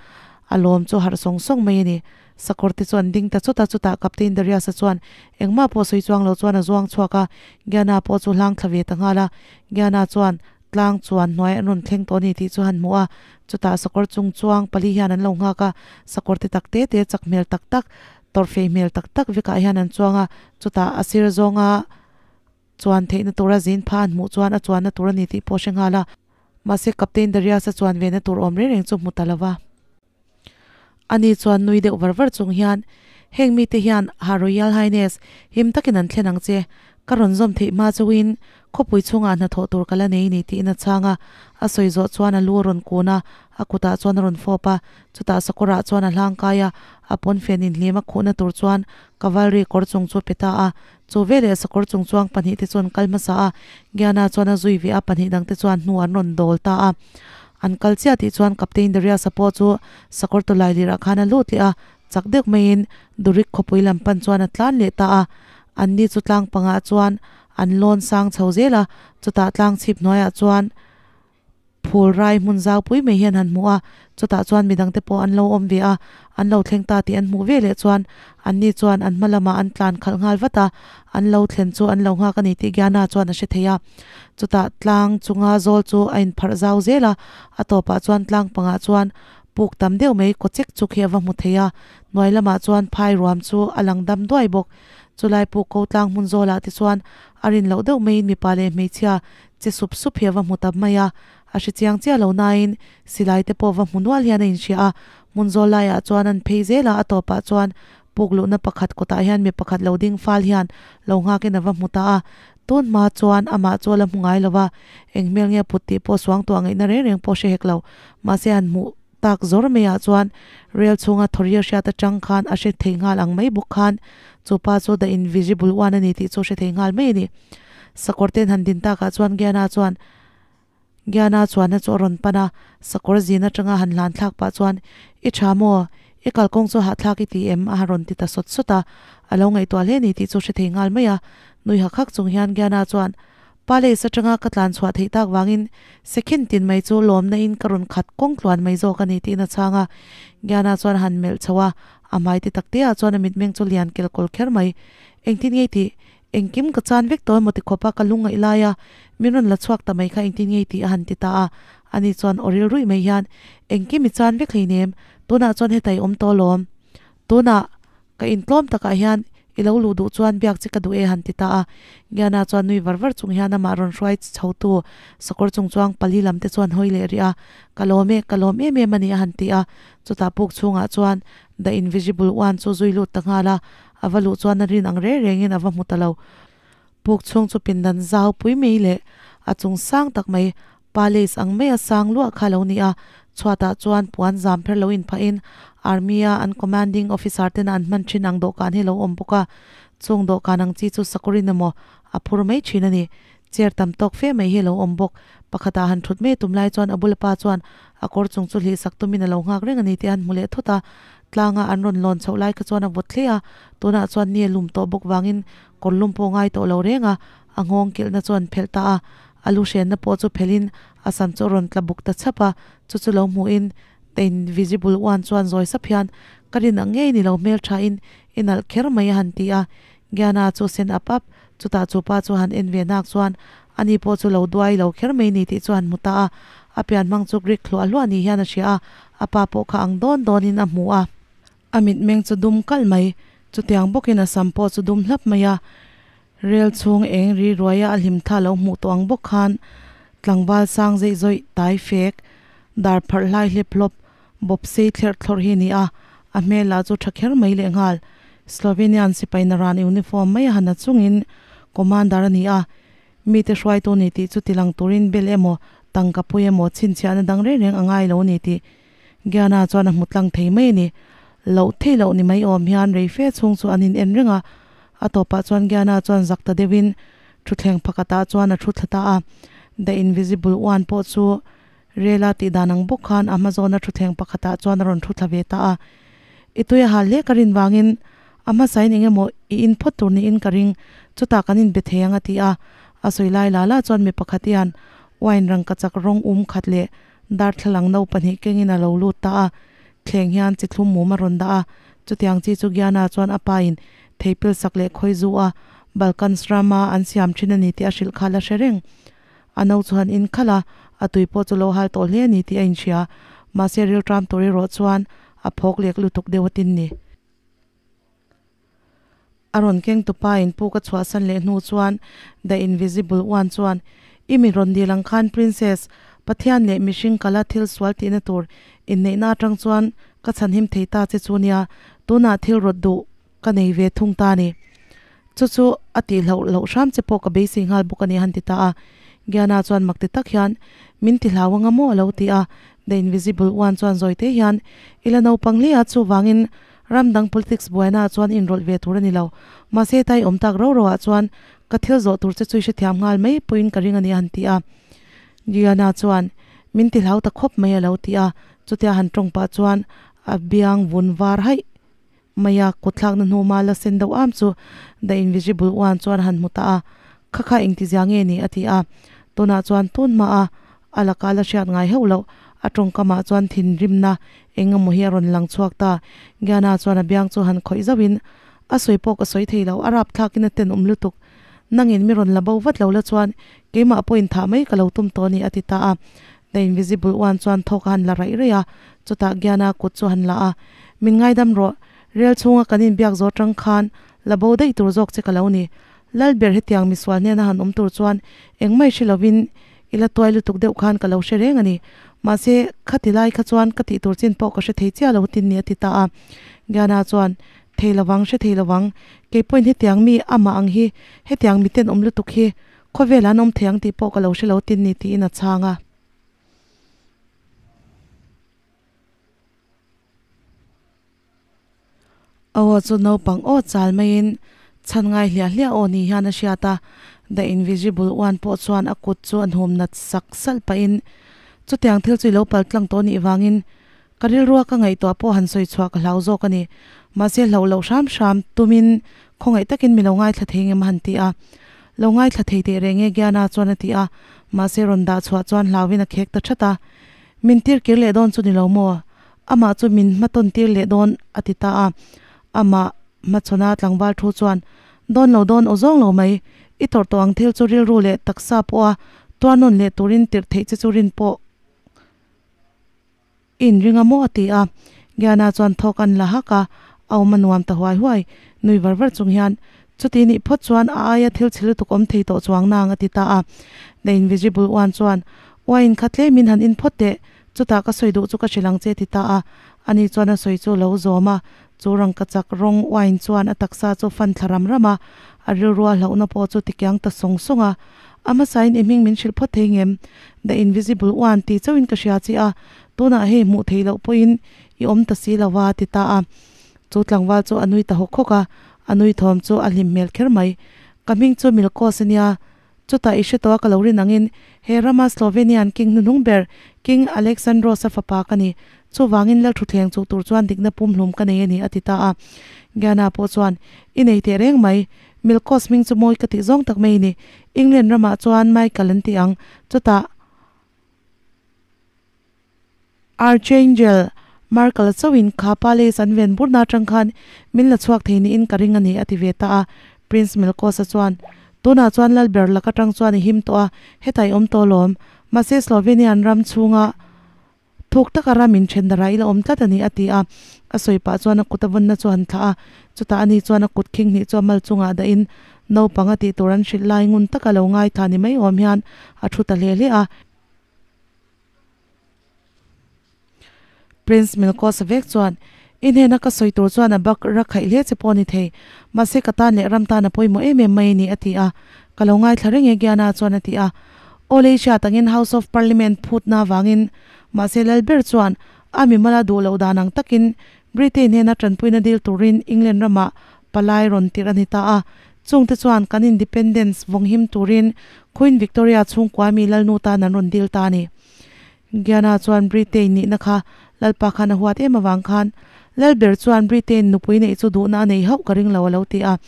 a lawm chu harh sawng sawng mai a ni. Sakawr te chu an ding ta chawt a, chutah Captain Darius-a chuan engmah pawh sawi chuang lo chuan a zuang chhuak a, Gianna pawh chu hlang thla ve ta nghal a. Gianna chuan tlang chuan hnuai an rawn thleng tawh a ni tih chu han hmu a, chutah sakawr chung chuang pali hian an lo nghak a, sakawr te tak te te chak hmel tak tak, tawrhfei hmel tak tak vekah hian an chuang a, chutah a sir zawnga chuan theihna tura zin pha an hmuh chuan a chuanna tur a ni tih pawh a hre nghal a, mahse Captain Darius-a chuan vena tur awm reng reng chu hmu ta lo va. Ani chuan nui deuh var var chung hian, Heng mite hian Her Royal Highness him takin an thlen ang che. Ka rawn zawm theih hma chauhin khawpui chhungah hnathawh tur ka la nei ni tiin a chhang a. A sawi zawh chuan a lu a rawn kun a, a kutah chuan a rawn fawp a. Chutah sakawrah chuan a hlang kai a, a pawnfen inhlim a khuhna tur chuan cavalry kawr chung chu a pe ta a. Chu veleh sakawr chung chuang pahnihte chuan kal hmasa a, Gianna chuan a zui ve a, pahnih dangte chuan hnu an rawn dawl ta a. An kal chiah tih chuan Captain Darius-a pawh chu sakawr tawlai lirah khan a lut leh a, chak deuh maiin Durik khawpui lam pan chuan a tlan leh ta a. Anni chu tlang pangah chuan an lawn sang chho zel a, chutah tlang chhip hnuaiah chuan phul rai hmun zau pui mai hian han hmu a, chutah chuan midangte pawh an lo awm ve a, an lo thleng ta tih an hmuh ve leh chuan anni chuan an hma lamah an tlan khalh nghal vat a, an lo thlen chu an lo nghak a ni tih Gianna chuan a hre thei a. Chutah tlang chunga zawl chu a inpharh zau zel a, a tawpah chuan tlang pangah chuan puk tam deuh mai kaw chek chuk hi a va hmu thei a, hnuai lamah chuan phai ruam chu a lang dam duai bawk. Chulai puk ko tlang hmun zawlah te chuan a rin loh deuh maiin mipa leh hmeichhia che sup sup hi a va hmu ta mai a, a hre chiang chiah lo nain silai te pawh va hmu nual hian a inhria a, hmun zawl laiah chuan an phei zel a, a tawpah chuan puk luhna pakhat kawtah hian mi pakhat lo ding fal hian lo nghakin a va hmu ta a, tun hma chuan amah chu a la hmu ngai lo va, eng hmel nge put tih pawh suang tuah ngaihna reng reng pawh hre hek lo, mahse han hmuh tak zawr maiah chuan rel chhunga thawri a hriat atang khan a hre thei nghal ang mai bawk khan chu pa chu The Invisible One a ni tih chu a hre thei nghal mai a ni. Sakawr ten han din takah chuan Gianna chuan Gianna chuanna chu a rawn pan a, sakawr zin atanga han hlan thlak pah chuan, I tha maw? I kalkawng chu hahthlak i ti em? A rawn ti ta sawt sawt a, a lo ngaihtuah hle ni tih chu hre thei nghal mai a. Nui hak hak chung hian Gianna chuan, Palace atanga ka tlan chhuah theih tak vangin sekhin tin mai chu lawmna in ka rawn khat kawng tluan mai zawk a ni tiin a chhang a. Gianna chuan a han melh chho a, a hmai ti tak te ah chuan a mitmeng chu lian kel kawl kher mai. Engtin ngei tih? Engkim ka chan vek tawh emaw ti khawp a ka lungngaih lai a, min rawn la chhuak ta mai kha engtin ngei tih a han ti ta a. Ani chuan aw ril ruih mai hian, Engkim i chan vek hleinem, tunah chuan heta i awm tawh alawm. Tunah ka intlawm takah hian i lo luh duh chuan biak che ka duh e han ti ta a. Gianna chuan nui var var chung hian amah rawn hruai chhotu sakawr chung chuang pali lam te chuan hawi leh rih a, Ka lawm e, ka lawm em em a ni a han ti a. Chutah puk chhungah chuan The Invisible One chu zui lut ta nghal a, A va luh chuan a rin ang reng rengin a va hmu ta lo. Puk chhung chu pindan zau pui mai leh a chung sang tak mai, palace ang maia sang luah kha a lo ni a. Chhuatah chuan puan zam pher lo inphahin Army-a an commanding officer tena an hman thin ang dawhkan hi a lo awm bawk a. Chung dawhkan ang chi chu sakawrin emaw a phur mai thin a ni. Chair tam tawk fe mai hi a lo awm bawk. Pakhatah han thut mai tum lai chuan a bula pa chuan a kawr chung chu hlih sak tumin a lo nghak reng a ni tih a han hmu leh thut a. Tlanga an rawn lawn chhoh lai kha chuan a vawt hle a, tunah chuan ni a lum tawh bawk vangin kawr lum pawh ngai tawh lo reng a, a nghawng kilhna chu an phelh ta a, a lu hrenna pawh chu phelhin a sam chu a rawn tla buk ta chhap a, chu chu lo hmuhin The Invisible One chuan zawi sap hian ka rin ang ngei ni lo hmel thain i nalh kher mai a han ti a, Gianna chu sen ap ap, chutah chu pa chu han en ve nak chuan ani pawh chu lo duai lo kher mai ni tih chu han hmu ta a, a pian hmang chu Greek hluah hluah ni hian a hria a, a pa pawh kha ang dawn dawnin a hmu a. A mitmeng chu dum kalh mai, chutiang bawkin a sam pawh chu dum hlap mai a, rel chhung eng ri ruaia a hlim thla lo hmuh tawh ang bawk khan tlangval sang zeih zawih tai fek, dar pharh hlai hlep hlawp, bawp sei thlerh thlawrh hi a ni a, a hmel lah chu tha kher mai lehnghal. Slovenian sipai naran uniform mai a han a chungin commander a ni a, mite hruaitu ni tih chu tilang turin bel emaw tangka pui emaw chhinchhiahna dang reng reng a ngai lo a ni tih Gianna chuan a hmu tlang thei mai a ni. Loh theih loh ni mai awm hian rei fe chhung chu an in en reng a, a tawpah chuan Gianna chuan zak ta deuhin thutthleng pakhatah chuan a thu thla ta a, The Invisible One pawh chu Rela tih dan ang bawk khan a hma zawna thutthleng pakhatah chuan a rawn thu thla ve ta a. I tui a hal hle ka rin vangin a hmasain eng emaw i in phawt tur niin ka ring, chutah kan inbe thei ang a ti a. A sawi lai la la chuan mi pakhat hian wine rangkachak rawng um khat leh darthlalang no pahnih kengin a lo lut ta a. Thleng hian chi thlum mum a rawn dah a, chutiang chi chu Gianna chuan a pain theipil sak leh khawi zu a Balkans rama an siam thin a ni tih a hrilh kha la hre reng. A no chu han in khalh a, a tui pawh chu lo hal tawh hle a ni tih a inhria. Mahse rilṭam tur erawh chuan a phawk lek lutuk deuh a tin ni. A rawn keng tupa in puk a chhuahsan leh hnu chuan The Invisible One chuan, I mi rawn dil ang khan Princess, Pathian leh mihring kala thil sual tihna tur inneihna atang chuan ka chhanhim thei ta che chu nia, tunah thil rawt duh ka nei ve thung ta ni. Chu chu a tih hloh loh hram che pawh ka beisei nghal bawk a ni a han ti ta a. Gianna chuan mak ti tak hian, Min ti hlau anga maw? a lo ti a. The Invisible One chuan zawi te hian, I la naupang hle a, chuvangin ram dang politics buaina ah chuan inrawlh ve tur a ni lo. Mahse tai awm tak ro ro ah chuan ka thil zawh tur che chu i hrethiam nghal mai pawhin ka ring a ni a han ti a. Gianna chuan, Min ti hlau ta khawp mai a lo ti a. Chutia han tawng pah chuan a biang vun var haih. Maia kutthlakna hnuma la sen deuh am chu The Invisible One chuan a han hmu ta a, Kha kha engtizia nge ni? a ti a. Tunah chuan tun hmaa a laka la hriat ngai hauh loh a tawngkamah chuan thinrimna eng emaw hi a rawn lang chhuak ta. Gianna chuan a biang chu han khawih zauhin, A sawi pawh ka sawi thei lo, a rapthlakin a tenawm lutuk. Nangin mi rawn la bo vat lo la chuan keimah pawhin thah mai ka lo tum tawh a ni, a ti ta a. The Invisible One chuan thawk a han la raih raih a, chutah Gianna kut chu a han la a, Min ngaidam rawh, rel chhunga kan inbiak zawh atang khan la bo daih tur zawk che ka lo ni. Lalber hetiang misual hnena han awm tur chuan engmah i hre lovin i la tuai lutuk deuh khan ka lo hre reng a ni. Mahse, khati lai kha chuan ka tih tur chin pawh ka hre thei chiah lo tin ni a ti ta a. Gianna chuan, Thei lovang, hre thei lovang, kei pawhin hetiang mi amah ang hi, hetiang miten awm lutuk hi Khawvel an awm thei ang tih pawh ka lo hre lo tin ni tiin a chhang a. Aw chu naupang aw chal maiin chhan ngai hliah hliah aw ni hian a hriat a, The Invisible One pawh chuan a kut chu a hnum nat sak salh pahin chutiang thil chu i lo pal tlang tawh nih vangin. Ka rilrua ka ngaihtuah pawh han sawi chhuah ka hlau zawk a ni. Mahse hlauh loh hram hram tumin khawngaih takin mi lo ngaithla thei ngem a han ti a. Lo ngaithla thei teh reng e Gianna chuan a ti a, mahse rawn dah chhuah chuan hlauin a khek ta that a. Min tir kir leh dawn chu ni lo maw? Amah chu min hmatawn tir leh dawn a ti ta a. Amah hmachhawna tlangval thu chuan, Dawn lo dawn aw zawng lo mai, i tawrh tawh ang thil chu rilru leh taksa pawha tuarnawn leh turin tirh theih che chu rin pawh I inring a maw? a ti a. Gianna chuan thawk an la hak a, a awm a nuam ta huai huai. Nui var var chung hian, Chuti nih phawt chuan a aia thil chhe lutuk awm thei tawh chuang nang a ti ta a. The Invisible One chuan, Wine kha tlemin han in phawt teh, chutah ka sawi duh chu ka hrilh ang che a ti ta a. Ani chuan a sawi chu lo zawm a, chu rangkachak rawng wine chuan a taksa chu fan thla ram ram a, a rilrua hlauhna pawh chu tikiang ta sawng sawng a. A hmasain i hming min hrilh phawt thei ngem? The Invisible One tih chauhin ka hria che a, tunah hei hmuh theih loh pawhin i awm ta si lo va, a ti ta a. Chu tlangval chu a nui ta hawk hawk a, a nui thawm chu a hlim hmel kher mai. Ka hming chu Milkos a nia, chutah i hre tawh a ka lo rin angin he rama Slovenian king hnuhnung ber King Alexandros-a fapa ka ni. Chuvangin Lalthutthleng chuh tur chuan dikna pumhlum ka nei a ni, a ti ta a. Gianna pawh chuan, I nei teh reng mai. Milkos hming chu mawi ka tih zawng tak mai a ni. England ramah chuan Michael an ti ang. Chutah Archangel Markle chauhin kha palace an ven burna atang khan min la chhuak thei niin ka ring a ni a ti ve ta a. Prince Milkos-a chuan, Tunah chuan Lalber lak atang chuan i him tawh a, hetah i awm tawh alawm. Mahse Slovenian ram chhunga Thuk taka ram in then darah ila awm tlat a ni, a ti a. A sawi pah chuan a kut a vawnna chu a han thlah a. Chutah ani chuan a kut khing hnih chu a mal chungah dahin naupang a tih tur an hrilh lai ngun taka lo ngaithla ni mai awm hian a thu ta hle hle a. Prince Milkosa vek chuan, I hnena ka sawi tur chuan a bak ra khaih hle che pawh a ni thei. Mahse ka tan leh ram tan a pawimawh em em mai a ni, a ti a. Ka lo ngaithla reng e, Gianna chuan a ti a. Aw lei hriat angin House of Parliament phutna avangin mahse lal ber chuan a mimala duh loh dan ang takin Britain hnena tanpuina dil turin England ramah palai rawn tirh a ni ta a. Chungte chuan kan independence vawnghim turin Queen Victoria chhungkua mi lalnu tan an rawn dil ta a ni. Gianna chuan Britain nihna kha lalpa khan a huat em avang khan lal ber chuan Britain nupui neih chu duhna a nei hauh ka ring lo a lo ti a.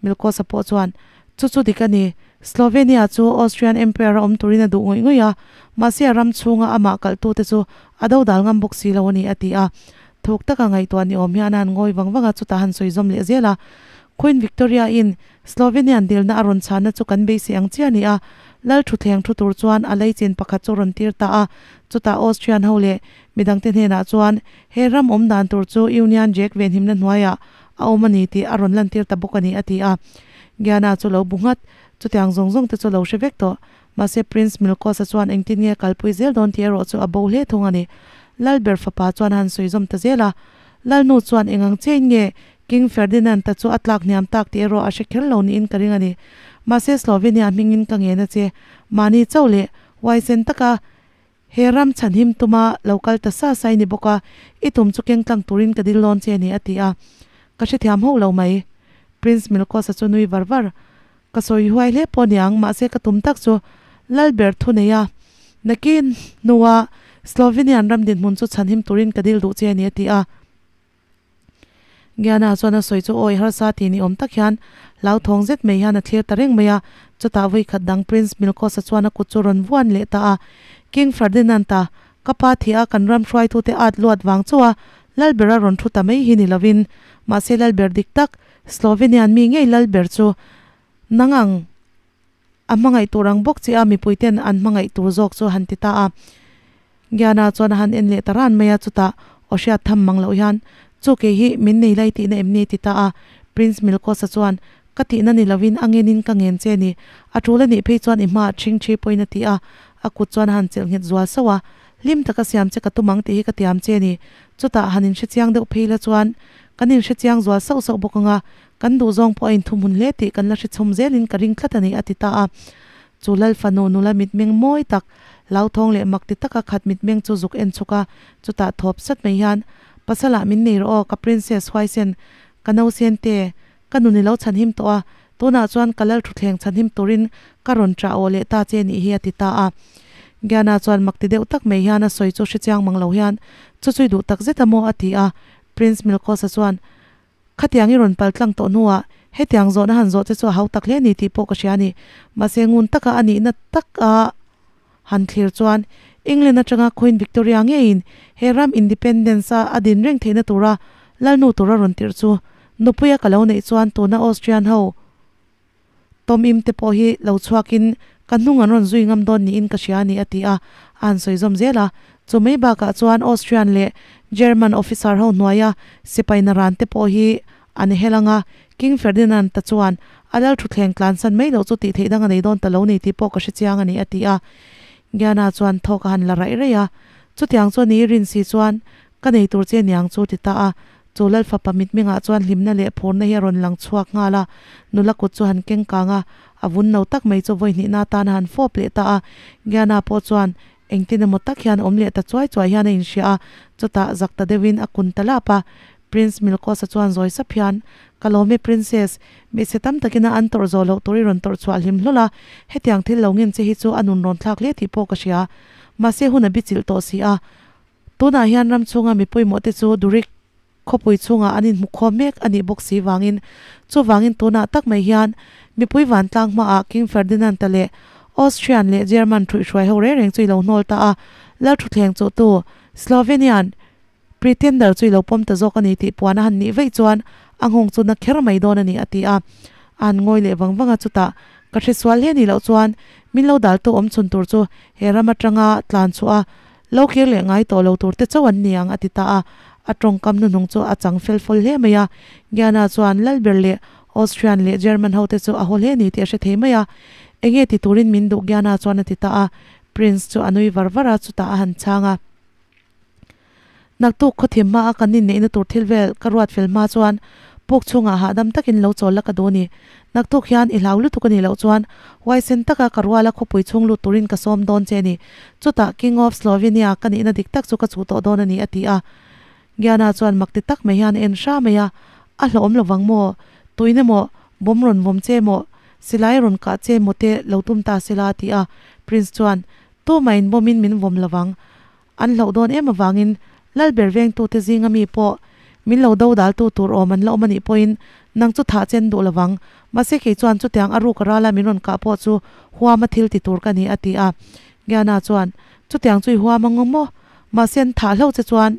Milkosa pawh chuan Chu chu dik a ni. Slovenia chu Austrian Empire a awm turin a duh ngawih ngawih a, mahse a ram chhunga amah kalhtute chu a dodal ngam bawk si lo a ni, a ti a. Thuk taka ngaihtuah ni awm hian a han ngawi vang vang a, chutah a han sawi zawm leh zel a. Queen Victoria-in Slovenian dilna a rawn chhanna chu kan beisei ang chiah a ni a, Lal thutthleng thu tur chuan a leichin pakhat chu rawn tir ta a, chutah Austrian ho leh midangte hnenah chuan he ram awm dan tur chu Union Jack venhimna hnuaiah a awm a ni tih a rawn lantir ta bawk a ni, a ti a. Gianna chu lo bu nghat. Chutiang zawng zawng te chu lo hre vek tawh. Mahse Prince Milkos-a chuan engtin nge kalpui zel dawn tih erawh chu a bo hle thung a ni. Lalber fapa chuan a han sawi zawm ta zel a. Lalnu chuan eng ang chiahin nge King Ferdinand-a chu a tlak hniam tak tih erawh a hre kher lo niin ka ring a ni. Mahse Slovenia hmingin ka ngen a che. Mahni chauh leh huaisen taka He ram chhanhim tuma lo kal ta sa sa i ni bawk a, i tum chu keng tlang turin ka dil dawn che a ni, a ti a. Ka hrethiam hauh lo mai. Prince Milkosa chu nui var var. Ka sawi huai hle pawh niang, mahse ka tum tak chu Lalber thu nei a. Nakin hnua Slovenian ram dinhmun chu chhanhim turin ka dil duh che a ni, a ti a. Gianna chuan a sawi chu awi harsa tih ni awm tak hian hlauthawng zet mai hian a thlir ta reng mai a, chutah vawi khat dang Prince Milkosa chuan a kut chu rawn vuan leh ta a. King Ferdinand-a, ka pa thih a kan ram hruaitute at luat vang chauh a Lalber a rawn thu ta mai hi ni lovin, mahse Lalber dik tak, Slovenian mi ngei Lalber chu nang ang a hmangaih tur ang bawk che a mipuiten an hmangaih tur zawk chu han ti ta a. Gianna chuan a han en leh ta ran mai a, chutah aw hriat tham mang loh hian, Chu kei hi min nei lai tihna em ni? ti ta a. Prince Milkosa chuan, Ka tihna ni lovin a ngenin ka ngen che ni. A tul a nih phei chuan i hmaah ṭhing ṭhi pawhin a ti a. A kut chuan a han chelh nghet zual sauh a, Hlim taka siam che ka tum ang tih hi ka tiam che ni. Chutah han inhrechiang deuh phei la chuan kan inhrechiang zual sauh sauh bawk ang a, kan duhzawng pawh a inthumhun hle tih kan la hrechhawm zelin ka ring tlat a ni, a ti ta a. Chu Lal fanu nula mitmeng mawi tak, hlauthawng leh mak ti taka khat mitmeng chu zuk en chhuk a, chutah thawp sat mai hian, Pasalah min nei rawh aw, ka princess huaisen, ka nausen te, ka nun i lo chhanhim tawh a, tunah chuan ka Lal thutthleng chhanhim turin ka rawn ṭah aw leh ta che nih hi, a ti ta a. Gyana chuan mak ti deuh tak mai hian a sawi chu hre chiang mang lo hian, Chu chu i duh tak zet a maw? a ti a. Prince Milkos-a chuan, Khatiang i rawn pal tlang tawh hnuah hetiang zawhna han zawh che chu a hau tak hle a ni tih pawh ka hria a ni. Mahse ngun taka a nihna taka han thlir chuan England atanga Queen Victoria ngeiin he ram independence-a a din reng theihna tura lalnu tura rawn tirh chu nupuia ka lo neih chuan tuna Austrian ho Tom im te pawh hi lo chhuakin ka hnung an rawn zui ngam dawn niin ka hria a ni a ti a, a han sawi zawm zel a. Chu mai bakah chuan Austrian leh German officer ho hnuaia sipai naran te pawh hi an hel ang a, King Ferdinand ta chuan a lal thutthleng tlansan mai loh chu tih theih dang a nei dawn ta lo ni tih pawh ka hre chiang a ni a ti a. Gianna chuan thawk a han la raih raih a, Chutiang chuan i rin si chuan ka nei tur che niang chu ti ta a. Chu Lal fapa mitmengah chuan hlimna leh phurna hi a rawn lang chhuak nghal a, nula kut chu han keng kang a, a vun no tak mai chu vawi hnihna atan a han fawp leh ta a. Gianna pawh chuan engtin emaw tak hian awm leh ta chuai chuai hian a inhria a, chutah zak ta deuhin a kun ta lap a. Prince Milkos-a chuan zawi sap hian, Ka lawm e Princess, hmeichhe tam takin a an tawrh zawh loh tur i rawn tawrh chhuah hlim hlawl a, hetiang thil lo ngen che hi chu a nun rawn thlak hle tih pawh ka hria. Mahse hun a bichilh tawh si a. Tunah hian ram chhunga mi pawimawhte chu Durik khawpui chhungah an inhmukhawm mek a nih bawk si vangin, chuvangin tunah tak mai hian mipui vantlang hmaah King Ferdinand-a leh Austrian leh German ṭhuihhruai ho reng reng chu i lo hnawl ta a, lal ṭhuthleng chuhtu Slovenian pretender chu i lo pawm ta zawk a ni tih puan a han nih vaih chuan a nghawng chu na kher mai dawn a ni a ti a. A han ngawi leh vang vang a, chutah ka hresual hle nih loh chuan min lo daltu awm chhun tur chu he ram aṭanga tlan chhuah a Lo kir leh ngai tawh lo tur te chauh an ni ang a ti ta a. A tawngkam hnuhnung chu a chang fel fawl hle mai a. Gianna chuan Lalber leh Austrian leh German ho te chu a haw hle ni tih a hre thei mai a. Enge ti turin min duh Gianna chuan a ti ta a. Prince chu a nui var var a, chutah a han chhang a. Naktuk khawthim hma a kan inneihna tur thil vel ka ruat fel hma chuan puk chhungah hahdam takin lo chawl la ka duh a ni. Naktuk hian i hlau lutuk a nih loh chuan huaisen taka ka ruala khawpui chhung lut turin ka sawm dawn che a ni. Chutah King of Slovenia ka nihna dik tak chu ka chuh tawh dawn a ni a ti a. Gianna chuan mak ti tak mai hian a en hra mai a, A hlauhawm lovang maw? Tuin emaw bawm rawn vawm che maw? Silai rawn kah che maw te lo tum ta sela a ti a. Prince chuan, Tumah-in bawmin min vawm lovang. An hlauh dawn em avangin Lalber vengtute zinga mi pawh min lo do daltu tur awm an la awm a nih pawhin nang chu thah chen duh lovang. Mahse kei chuan chutiang a ruk rala min rawn kah pawh chu huama thil ti tur ka ni a ti a. Gianna chuan, Chutiang chu i huam ang maw? Mahse an thah hlauh che chuan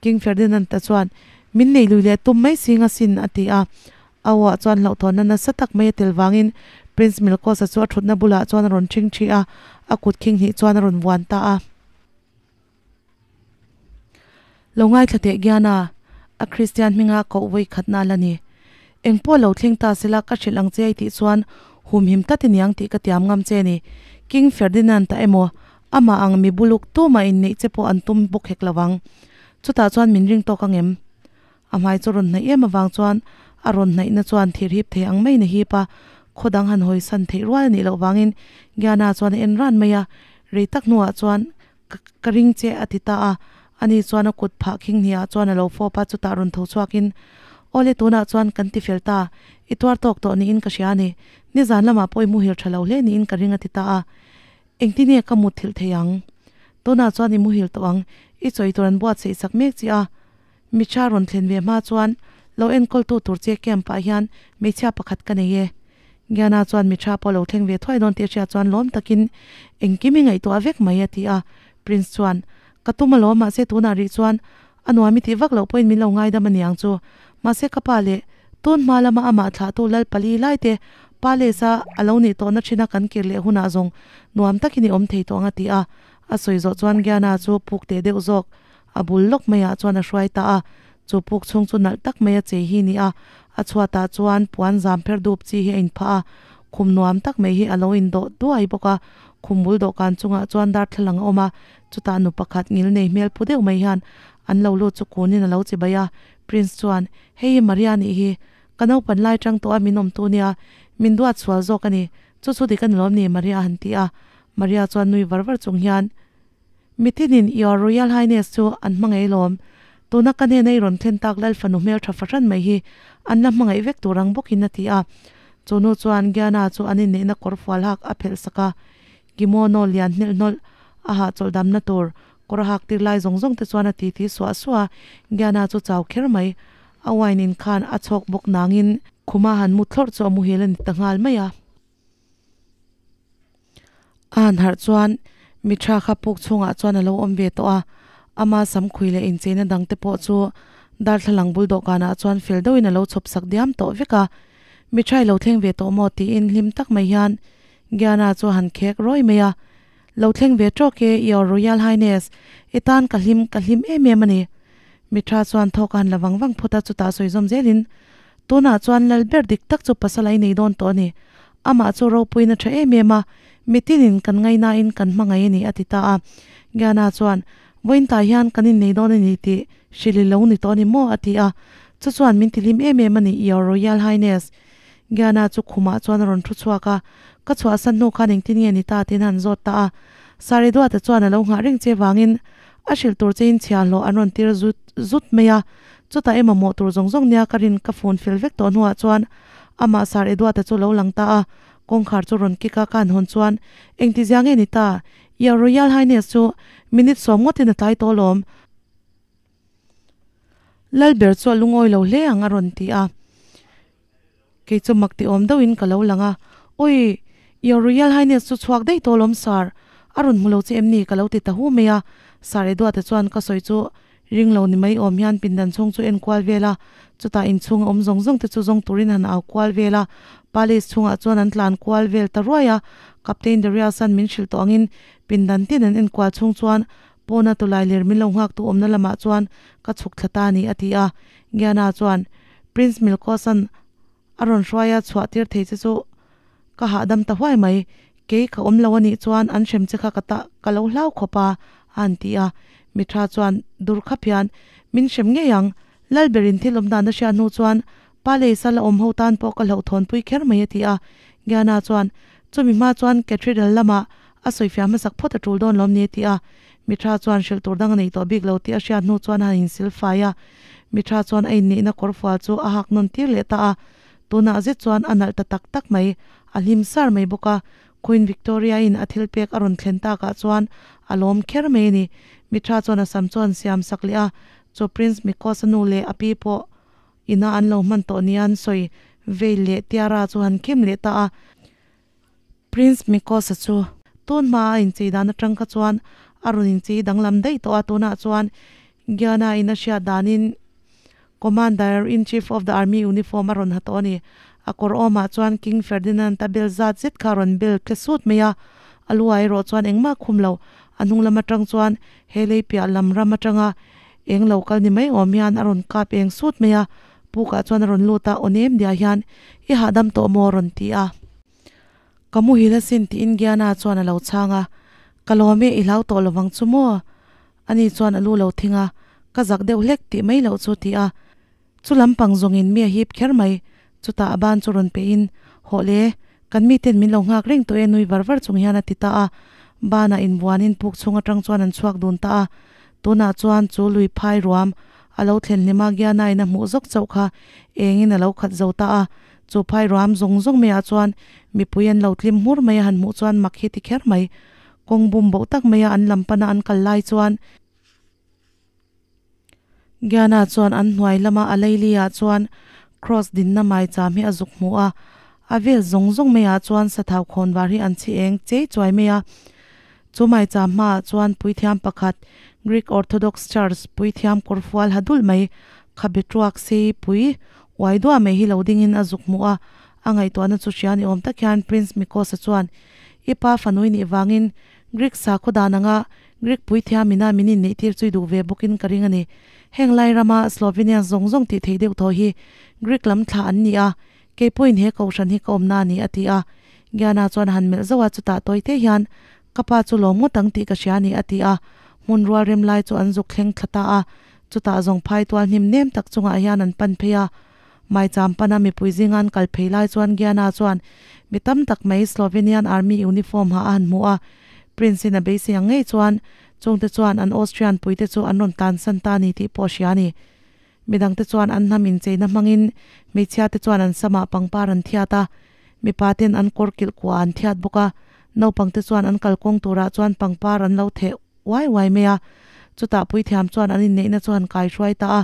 King Ferdinand-a chuan min nei lui leh tum mai sing asin a ti a. A aw ah chuan hlauhthawnna nasa tak mai a tel vangin Prince Milkos-a chu a thutna bulah chuan a rawn ṭhing ṭhi a, a kut khing hnih chuan a rawn vuan ta a. Lo ngaithla teh Gianna, a Kristian hminga koh vawi khatna la ni. Eng pawh lo thleng ta sela ka hrilh ang che i tih chuan humhim tlat i niang tih ka tiam ngam che ni. King Ferdinand-a emaw amah ang mi buluk tumah inneih che pawh an tum bawk hek lo ang. Chutah chuan min ring tawk ang em? A hmai chu rawn hnaih em avang chuan a rawn hnaihna chuan thir hip thei ang maiin a hip a, khaw dang han hawi san theih rual a nih loh vangin Gianna chuan a en ran mai a, rei tak hnuah chuan Ka ka ring che a ti ta a, ani chuan a kut phah khing hniah chuan a lo fawp a, chutah rawn tho chhuakin Awle tunah chuan kan ti fel ta, i tuar tawk tawh niin ka hria a ni, nizan lamah pawh i muhil tha lo hle niin ka ring a ti ta a, engtin nge ka mutthilh thei ang? Tunah chuan i muhil tawh ang, i chawi tur an buatsaih sak mek che a, Micha rawn thlen ve hma chuan lo enkawltu tur che camp ah hian hmeichhia pakhat ka nei e. Gianna chuan Micha pawh lo thleng ve thuai dawn tih a hriat chuan lawm takin engkim i ngaihtuah vek mai a ti a. Prince chuan, Ka tum alawm mahse tunah rih chuan a nuam i tih vak loh pawhin min lo ngaidam a niang chu. Mahse ka pa leh tun hma lama amah thlahtu lal pali lai te palace a a lo nih tawhna thina kan kir leh hunah zawng nuam takin i awm thei tawh ang a ti a. A sawi zawh chuan Gianna chu puk teh deuh zawk A bul lawk maiah chuan a hruai ta a, chu puk chhung chu nalh tak mai a chei hi ni a, a chhuatah chuan puan zam pher dup chi hi a inphah a, khum nuam tak mai hi a lo indawh duai bawk a, khum bul dawhkan chungah chuan darthlalang a awm a, chutah nu pakhat ngil nei hmel pu deuh mai hian an lo lut chu kunin a lo chi bai a, Prince chuan, Hei hi Maria nih hi, ka naupan lai tang tawh a min awmtu nia, min duat sual zawk a ni, chu chu dik a ni lawm ni Maria a han ti a, Maria chuan nui var var chung hian, Mitinin Your Royal Highness chu an hmangaih lawm. Tuna ka hnena i rawn thlen tak Lal fanu hmeltha fahran mai hi an la hmangaih vek tur ang bawkin a ti a. Chu nu chuan Gianna chu an inneihna kawr fual hak a phelh sak a. Kimono lian hnelh hnawlh A hahchawlh damna tur kawr a hak tir lai zawng zawng te chuan a titi suah suah a, Gianna chu chau kher mai. A wine in khan a chhawk bawk nangin khuma han mu thlawrh chu a muhil a ni ta nghal mai a. A han harh chuan Mithra kha puk chhungah chuan a lo awm ve tawh a, ama samkhui leh incheina dang te pawh chu darthlalang bul dawhkanah chuan fel deuhin a lo chhawp sak diam tawh vek a. Mithra i lo thleng ve tawh maw tiin hlim tak mai hian Gianna chu a han khek rawi mai a. Lo thleng ve tawk e, Your Royal Highness, i tan ka hlim, ka hlim em em a ni. Mithra chuan thawk a han la vang vang phawt a, chutah sawi zawm zelin, Tunah chuan lal ber dik tak chu pasal a inei dawn tawh a ni. Amah chu ropuiin a tha em em a, mitinin kan ngaihnain kan hmangaih a ni, a ti ta a. Gyana chuan, Vawiintah hian kan innei dawn a ni tih hrilh i lo ni tawh a ni maw? a ti a. Chu chuan min tihlim em em a ni, Your Royal Highness. Gyana chu khumah chuan a rawn thu chhuak a, Ka chhuahsan hnu khan engtin nge ni ta? tiin a han zawt ta a. Sariduata chuan a lo nghah reng che vangin a hrilh tur chein chhia hlawh an rawn tir zut zut mai a. Chutah emaw mawh tur zawng zawng nia ka rin ka phone fel vek tawh hnuah chuan amah Sir Eduarda chu lo lang ta a, kawngkhar chu rawn kick a ka han hawn chuan engti zia nge ni ta? Your Royal Highness chu minute sawm ngawtin a tlai tawh alawm. Lalber chu a lungawi lo hle ang a rawn ti a. Kei chu mak ti awm deuhin ka lo lang a, Awi, Your Royal Highness chu chhuak daih tawh alawm Sir, a rawn hmu lo che em ni? ka lo ti ta hu mai a. Sir Eduarda chuan ka sawi chu ring lo ni mai awm hian pindan chhung chu en kual vel a, chutah inchhung a awm zawng zawng te chu zawng turin han au kual vel a. Palace chhungah chuan an tlan kual vel ta ruai a, Captain Darius-a'n min hrilh tawh angin pindan tin an en kual chhung chuan pawna tawlai ler min lo nghak tu awmna lamah chuan ka chhuk thla ta a ni a ti a. Gianna chuan Prince Milkos-a'n a rawn hruai a chhuah tir thei che chu ka hahdam ta huai mai, kei ka awm lo a nih chuan an hrem che kha ka ta ka lo hlau khawp a, a han ti a. Mithra chuan dur khap hian, Min hrem ngei ang, Lalberin thil awm dan a hriat hnu chuan Palace-a la awm ho tan pawh ka hlauhthawnpui kher mai a ti a. Gianna chuan, Chumi hma chuan Cathedral lamah a sawifiah hmasak phawt a tul dawn lawm ni a ti a. Mithra chuan hrilh tur dang a nei tawh bik lo tih a hriat hnu chuan a han insilfai a. Mithra chuan a inneihna kawrfual chu a hak nawn tir leh ta a. Tunah zet chuan a nalh ta tak tak mai. A hlim sar mai bawk a. Queen Victoria-in a thil pek a rawn thlen takah chuan a lawm kher mai a ni. Mithra chuan a sam chu an siam sak leh a. Chu Prince Mikos-a nu leh a pi pawh ina an lo hman tawh nia an sawi veil leh tiara chu han khem leh ta a. Prince Mikosa chu tun hma a inchei dan atang kha chuan a rawn inchei danglam daih tawh a, tunah chuan Gyana in a hriat danin Commander in Chief of the Army uniform a rawn ha tawh a ni. A kawr awmah chuan King Ferdinand a bel zat zet kha a rawn bel tle sut mai a, a lu ah erawh chuan engmah khum lo. A hnung lam atang chuan he lei piah lam ram atanga eng lo kal ni mai awm hian a rawn kap eng sut mai a, pukah chuan a rawn lut a, aw nem diah hian i hahdam tawh maw a rawn ti a. Ka muhil asin tiin Gianna chuan a lo chhang a, Ka lawm e, i hlau tawh lovang chu maw? Ani chuan a lu lo thing a, Ka zak deuh hlek tih mai loh chu ti a. Chu lampang zawngin mi a hip kher mai, chutah a ban chu rawn peihin, Hawh le, kan miten min lo nghak reng tawh e nui var var chung hian a ti ta a. Banah inbuanin puk chhung atang chuan an chhuak dun ta a. Tunah chuan chu lui phai ruam a lo thlen hlim a, Gianna-in a hmuh zawk chauh kha engin a lo khat zo ta a. Chu phai ruam zawng zawng maiah chuan mipui an lo tlim hmur mai a han hmuh chuan mak hi ti kher mai. Kawng bum boh tak maia an lam pana an kal lai chuan Gianna chuan an hnuai lama a leili ah chuan Cross dinna maicham hi a zuk hmu a, a vel zawng zawng maiah chuan sathau khawn var hi an chhi eng chei chuai mai a. Chu maicham hmaah chuan puithiam pakhat Greek Orthodox Church puithiam kawrfual ha dulh mai khabe tuak sei pui Uai duah mai hi lo dingin a zuk hmuh a, a ngaihtuahna chu hria ni awm tak hian Prince Mikos-a chuan, I pa fanui nih vangin Greek sakhaw dan anga Greek puithiam ina min inneihtir chu i duh ve bawkin ka ring a ni. Heng lai rama Slovenians zawng zawng tih theih deuh thaw hi Greek lam thlah an ni a, kei pawhin he kohhran hi ka awmna a ni, a ti a. Gianna chuan a han melh zauh a, chutah tawi te hian, Ka pa chu lawm ngawt ang tih ka hria a ni, a ti a. Hmun rual rem lai chu an zuk thleng thla ta a. Chutah zawng phai tual hnim nem tak chungah hian an pan phei a. Maicham pana mipui zinga an kal phei lai chuan Gianna chuan mi tam tak mai Slovenian Army uniform ha a han hmu a. Prince in a beisei ang ngei chuan chungte chuan an Austrian puite chu an rawn tlansan ta ni tih pawh a hria a ni. Midangte chuan an hnam incheina hmangin hmeichhia te chuan an samah pangpar an thiat a, mipa ten an kawr kilh kuah an thiat bawk a. Naupang te chuan an kalkawng turah chuan pangpar an lo theh uai uai mai a. Chutah puithiam chuan an inneihna chu han kaihruai ta a,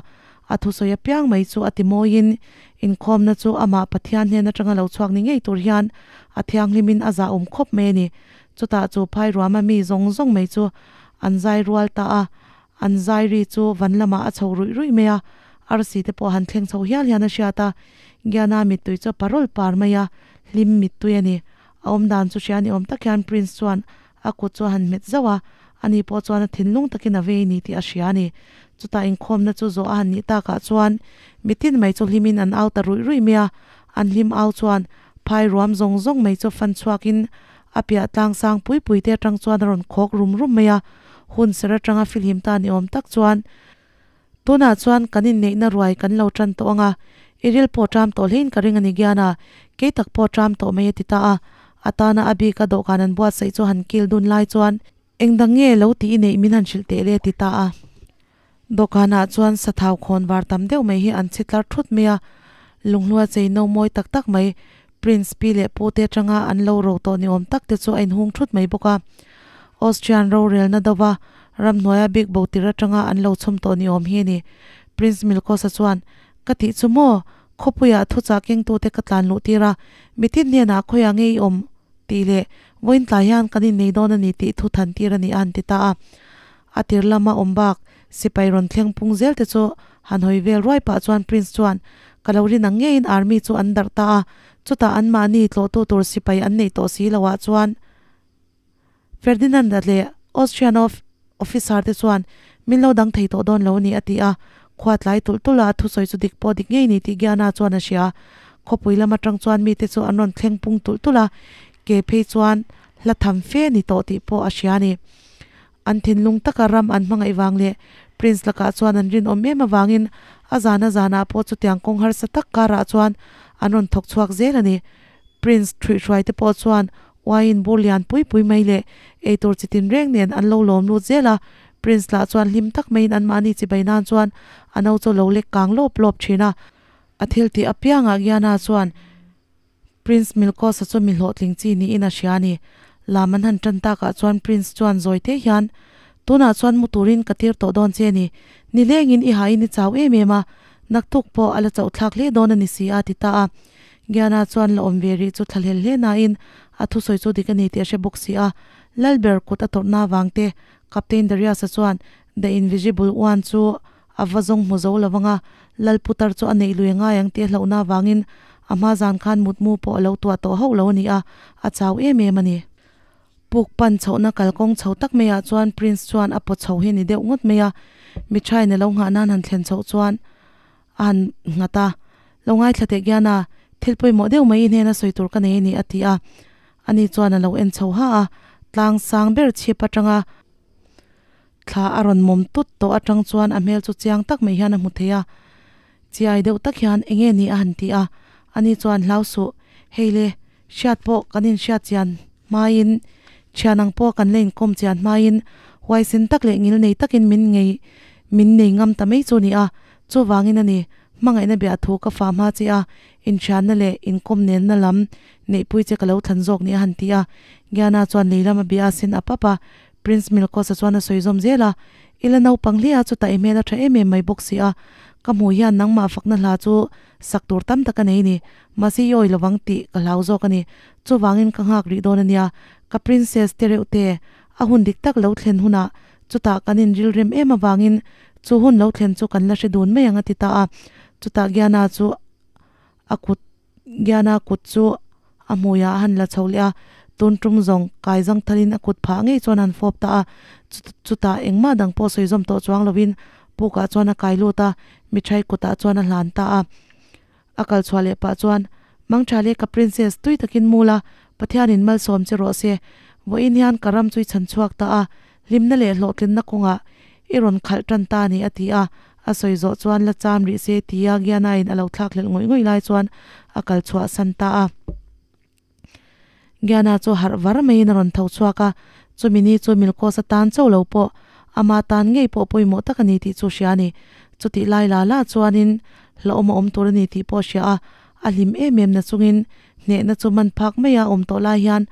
a thusawi apiang mai chu a ti mawiin inkhawmna chu amah Pathian hnen atanga lo chhuak ni ngei tur hian a thianghlimin a zahawm khawp mai a ni. Chutah chu phairuama mi zawng zawng mai chu an zai rual ta a, an zai ri chu van lamah a chho ruih ruih mai a, arsi te pawh han thleng chho hial hian a hriat a, Giana mittui chu a parawl par mai a, hlim mittui a ni. A awmdan chu hria ni awm tak hian Prince chuan a kut chu a han hmet zauh a, ani pawh chuan a thinlung takin a vei ni tih a hria a ni. Chutah inkhawmna chu zawh a han nih takah chuan mitin mai chu hlimin an au ta ruih ruih mai a, an hlim au chuan phai ruam zawng zawng mai chu fan chhuakin a piah tlang sang pui pui te atang chuan a rawn khawk rum rum mai a, hun ser atanga filhim ta ni awm tak chuan Tunah chuan kan inneihna ruai kan lo tan tawh ang a, i ril pawh ṭam tawh hlein ka ring a ni Giana, kei tak pawh ṭam tawh mai a ti ta a. A tana a bika dawhkan an buatsaih chu han kil dun lai chuan Engdang nge lo tih i neih min han hrilh teh le a ti ta a. Dawhkanah chuan sathau khawn var tam deuh mai hi an chhi tlar thut mai a, lunghlua chei no mawi tak tak mai Prince pi leh pu te atanga an lo ro tawh ni awm tak te chu a inhung thut mai bawk a. Austrian rorelna dova ramhnuaia bik bo tir atanga an lo chhum tawh ni awm hi a ni. Prince Milkosa chuan, Ka tih chu maw? Khawpuiah thuchah kengtute ka tlan luh tir a, mitin hnenah khawiah nge i awm? tih leh vawiin tlai hian kan innei dawn a ni tih thu than tir a ni a han ti ta a. A tir lama awm bak sipai rawn thleng pung zel te chu han hawi vel ruai pah chuan Prince chuan ka lo rin ang ngeiin army chu an darh ta a, chutah anmahni tlawhtu tur sipai an neih tawh si loh ah chuan Ferdinand-a leh Austrian of officer te chuan min lo dang thei tawh dawn lo a ni a ti a, khua tlai tulh tulh a a thusawi chu dik pawh dik ngei ni tih Gianna chuan a hria. Khawpui lam atang chuan mite chu an rawn thleng pung tulh tulh a, ke phei chuan hla tham fe a ni tawh tih pawh a hria a ni. An thinlung taka ram an hmangaih vang leh Prince lakah chuan an rinawm em avangin a zana zanah pawh chutiang kawng harsa tak karah chuan an rawn thawk chhuak zel a ni. Prince ṭhuihhruai te pawh chuan wine bur lian pui pui mai leh eitur chi tinreng nen an lo lawm lut zel a, Prince lah chuan hlim tak maiin anmahni chibai nan chuan a no chu lo lek kang lawp lawp ṭhin a. A thil tih apiangah Gianna chuan Prince Milkosa chu mi hlawhtling chi niin a hria a ni. Lam an han tan takah chuan Prince chuan zawi te hian, Tunah chuan mu turin ka tir tawh dawn che a ni. Nilengin i hain i chau em em a, naktuk pawh a la chauh thlak hle dawn a ni si a, ti ta a. Gianna chuan la awm ve rih chu thlahlel hle nain a thusawi chu dik a ni tih a hre bawk si a. Lalber kut a tawrhna avang te Captain Darius-a chuan The Invisible One chu A va zawng hmu zo lo vang a, Lal putar chu a neih lui ngai ang tih a hlauhna avangin a hma zan khan mutmu pawh a lo tuah tawh hauh lo a ni a, a chau em em a ni. Puk pan chhohna kalkawng chho tak maiah chuan Prince chuan a paw chho hi a ni deuh ngawt mai a, Miṭhain a lo nghah nan han thlen chhoh chuan a han nghat a, Lo ngaithla teh Gianna, thil pawimawh deuh mai i hnena sawi tur ka nei a ni a ti a, ani chuan a lo en chho ha a, tlang sang ber chhip atanga Thla a rawn mawm tut tawh atang chuan a hmel chu chiang tak mai hian a hmu thei a, chiai deuh tak hian eng nge ni a han ti a, ani chuan hlau suh, hei le, hriat pawh kan inhriat chian hmain, thian ang pawh kan la inkawm chian hmain huaisen tak leh ngil nei takin min ngei min nei ngam ta mai chu a ni a, chuvangin a ni, hmangaihna biah thu ka fah hma che a, inthianna leh inkawm nelna lam neihpui che ka lo thlan zawk ni a han ti a, Gianna chuan lei lam a bia a sin ap ap a, Prince Milkosa chuan a sawi zawm zel a, I la naupang hle a, chutah i hmel a tha em em mai bawk si a, ka hmuh hian nangmah fakna hla chu sak tur tam tak a nei ni, mahse i awi lovang tih ka hlau zawk a ni, chuvangin ka nghak rih dawn a nia, ka princess te reuh te, a hun dik tak lo thlen hunah chutah kan inrilrem em avangin chu hun lo thlen chu kan la hre dun mai ang a ti ta a, chutah Gianna chu a kut Gianna kut chu a hmuiah a han la chho leh a, tun tum zawng kai zang thalin a kut phah ngei chuan a han fawp ta a, chutah engmah dang pawh sawi zawm tawh chuang lovin pukah chuan a kai lut a, mithai kutah chuan a hlan ta a. A kal chhuah leh pah chuan, Mangtha leh ka princess tui takin mu la, Pathianin malsawm che rawh se, vawiin hian ka ram chu i chhan chhuak ta a, Hlimna leh hlawhtlinna kawngah i rawn khalh tan ta a ni, a ti a. A sawi zawh chuan la cham rih se tia Gianna-in a lo thlak hlelh ngawih ngawih lai chuan a kal chhuah san ta a. Gianna chu harh var maiin a rawn tho chhuak a, chumi ni chu Milkos-a tan chauh lo pawh ama tan ngei pawh pawimawh tak a ni tih chu hria a ni. Chutih lai la la chuanin hlauhawm a awm tur a ni tih pawh a hria a, a hlim em em na chungin hnehna chu man phak maia awm tawh lai hian